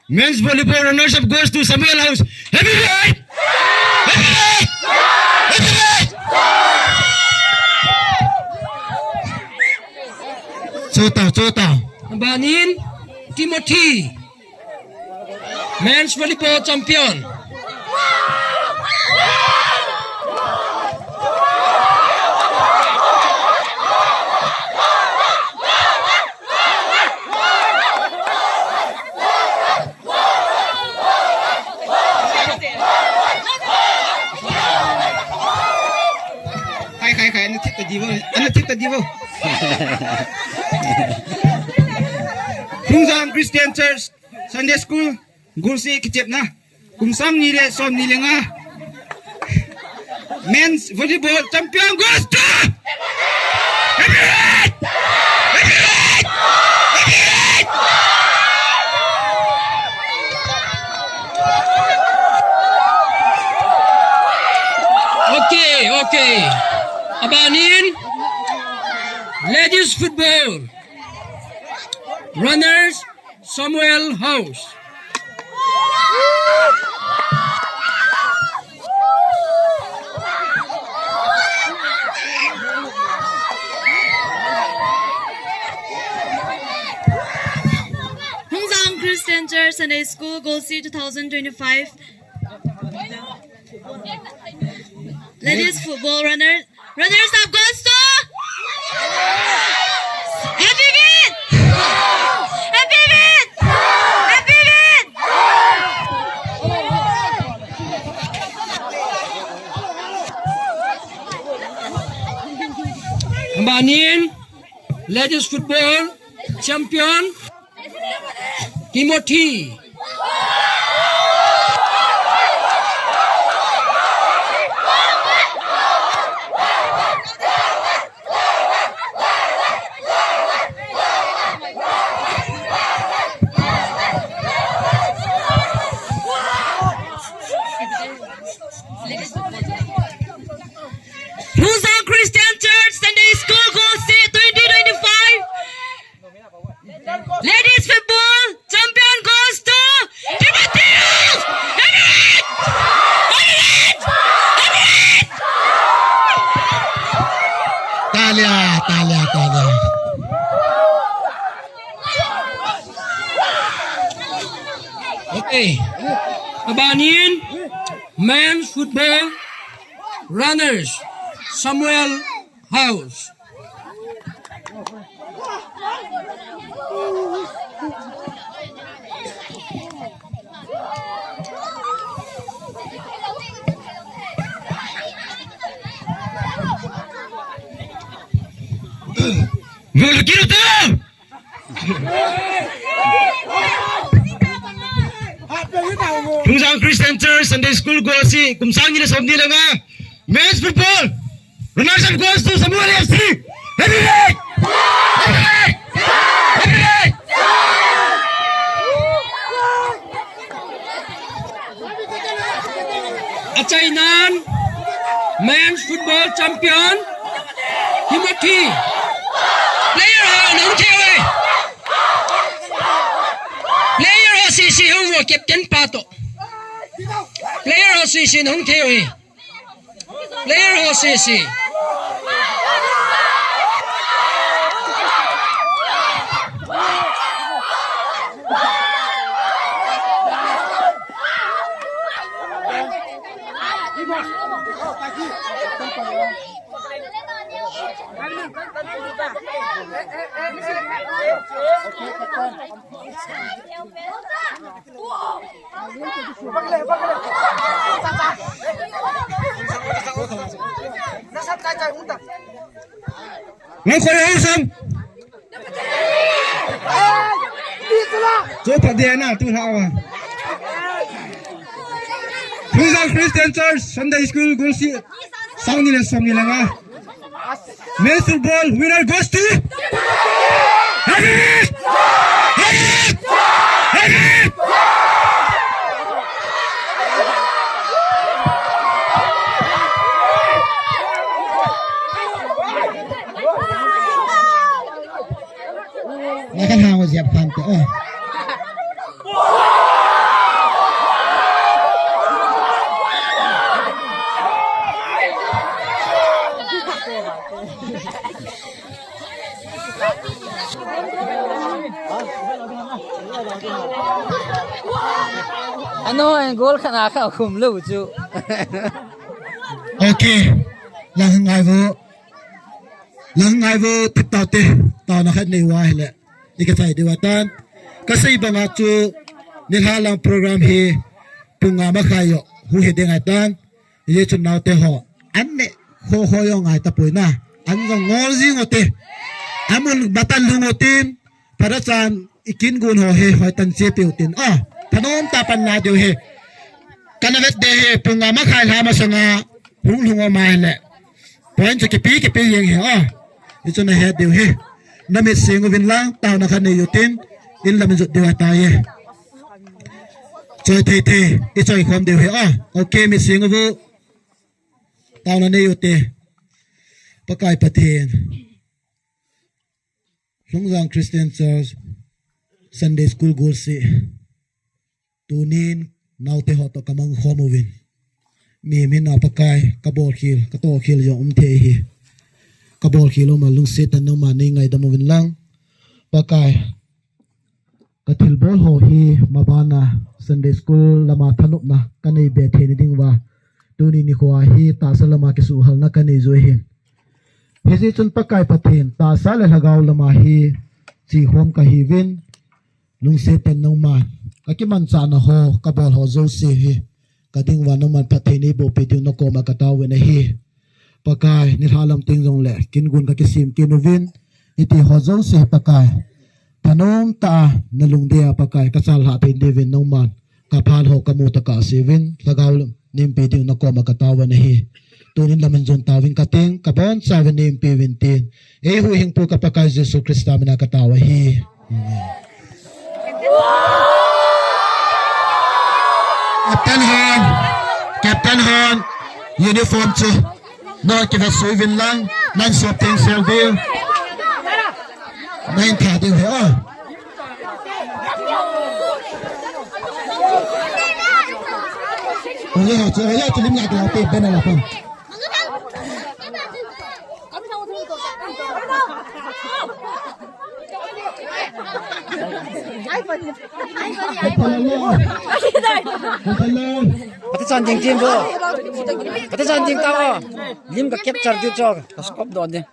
Men's volleyball runners up goes to Samuel House. Heavyweight! Heavyweight! Heavyweight! Chota, chota. Abanin Timothy. Men's volleyball champion. Khai, khai, khai, ana thip ta diu, ana thip ta diu. Lhungzang Christian Church Sunday School, Golseh kichepna. Kum sang ni le som ni le nga. Men's volleyball champion goes to Emirates! Emirates! Emirates! Okay, okay. Abanin, ladies football. Runners, Samuel House. Lhungzang Christian Church Sunday School, Golseh two thousand twenty-five. Ladies football runner, runners up goes to Happy Beat! Happy Beat! Happy Beat! Abanin, ladies football champion, Timothy. Lhungzang Christian Church Sunday School Golseh twenty twenty-five. Ladies football champion goes to Timotheus! Emirates! Emirates! Emirates! Talia, talia, talia. Okay. Abanin, men's football runners, Samuel House. Gol kilo tu! Lhungzang Christian Church Sunday School Golseh, kum sang ni le som ni le nga. Men's football. Runners up goes to Samuel F C. Heavyweight! Heavyweight! Heavyweight! Achainan, men's football champion, Timothy. Player ho nahung thei uve. Player ho sese hung uvo, captain pa toh. Player ho sese nahung thei uve. Player ho sese. Nang kore hau sam. Chu pha dia na tu hla wa. Lungzang Christian Church Sunday School Golseh, sang ni le som ni le nga. Men's football winner goes to Harry! Harry! Harry! Nakan hang o ziap phan te o. Ano, ang goal ka na ka, kumlo chu. Okay. Lang ngai vo. Lang ngai vo, tip tau te. Tau na khat nei wa hele. I ka chai diu atan. Ka sei banga chu nilha lang program hi pung nga makhai yo hu he ding atan. Ye chun nau te ho. An ne ho ho yo ngai ta poi na. An jong ngol jing o te. Amun batan lung o tin. Pada chan i kin gun ho he hoi tan che pe u tin. Ah, thanom ta pan la diu he. Kana vet de he pung nga makhai lha masanga hung lhung o ma hele. Point chu kipi kipi jeng hi, ah. Hichu na het diu hi. Na mit sing uvin lang, tauna khat nei utin, in lam in jot diu ahitai. Choi thei thei, i choi khom diu hi, ah. Okay, mit sing uvu. Tauna nei ute. Pakai Pathen. Lungzang Christian Church Sunday School Golseh. Tunin naote ho toh ka mang khom uvin. Mihem hina Pakai, ka bol khel, ka toh khel jong um thei hi. Ka bol khel um a lungset tah in nangma nei ngaidam uvin lang. Pakai, ka thilbol ho hi mabana Sunday School lama thanopna ka nei be thei na ding uva. Tuni nikho a hi tahsa lama kisuhhalna ka nei jui hin. Hijeh chun Pakai Pathen, tahsa le lhagao lama hi chikhom ka hiuvin, lungset tah in nangman ka kimanchahna ho, ka bol ho jouse hi ka ding uva nangman phatthei neiboh peh diu na koma ka tao uvin ahi. Pakai, nilhah lam teng jongle kin gun ka kisem kit uvin, hiti ho jouse hi Pakai, thanom tah a na lungdei a Pakai, ka chal lhah thei diuvin nangman ka phal ho ka mu tah a ka sei uvin, lhagao nei umpi diu na koma ka tao uvin ahi. Tunin lam in jon tauvin ka ting, ka boncha uvin nei umpi uvin tin, ei huhhingpu ka Pakai Jesu Christa mina ka tao ahi. Amen. Captain hon, Captain hon, uniform chu. Nang kiva sui uvin lang, nang sop teng sel diu. Nang tha diu he, oh. Oh, yeah, chu, yeah, chu lim la, la, pe, ben la, pe. Pati chan ding team bo. Pati chan ding ta o. Lim ka capture diu cho. Ka scope don ding.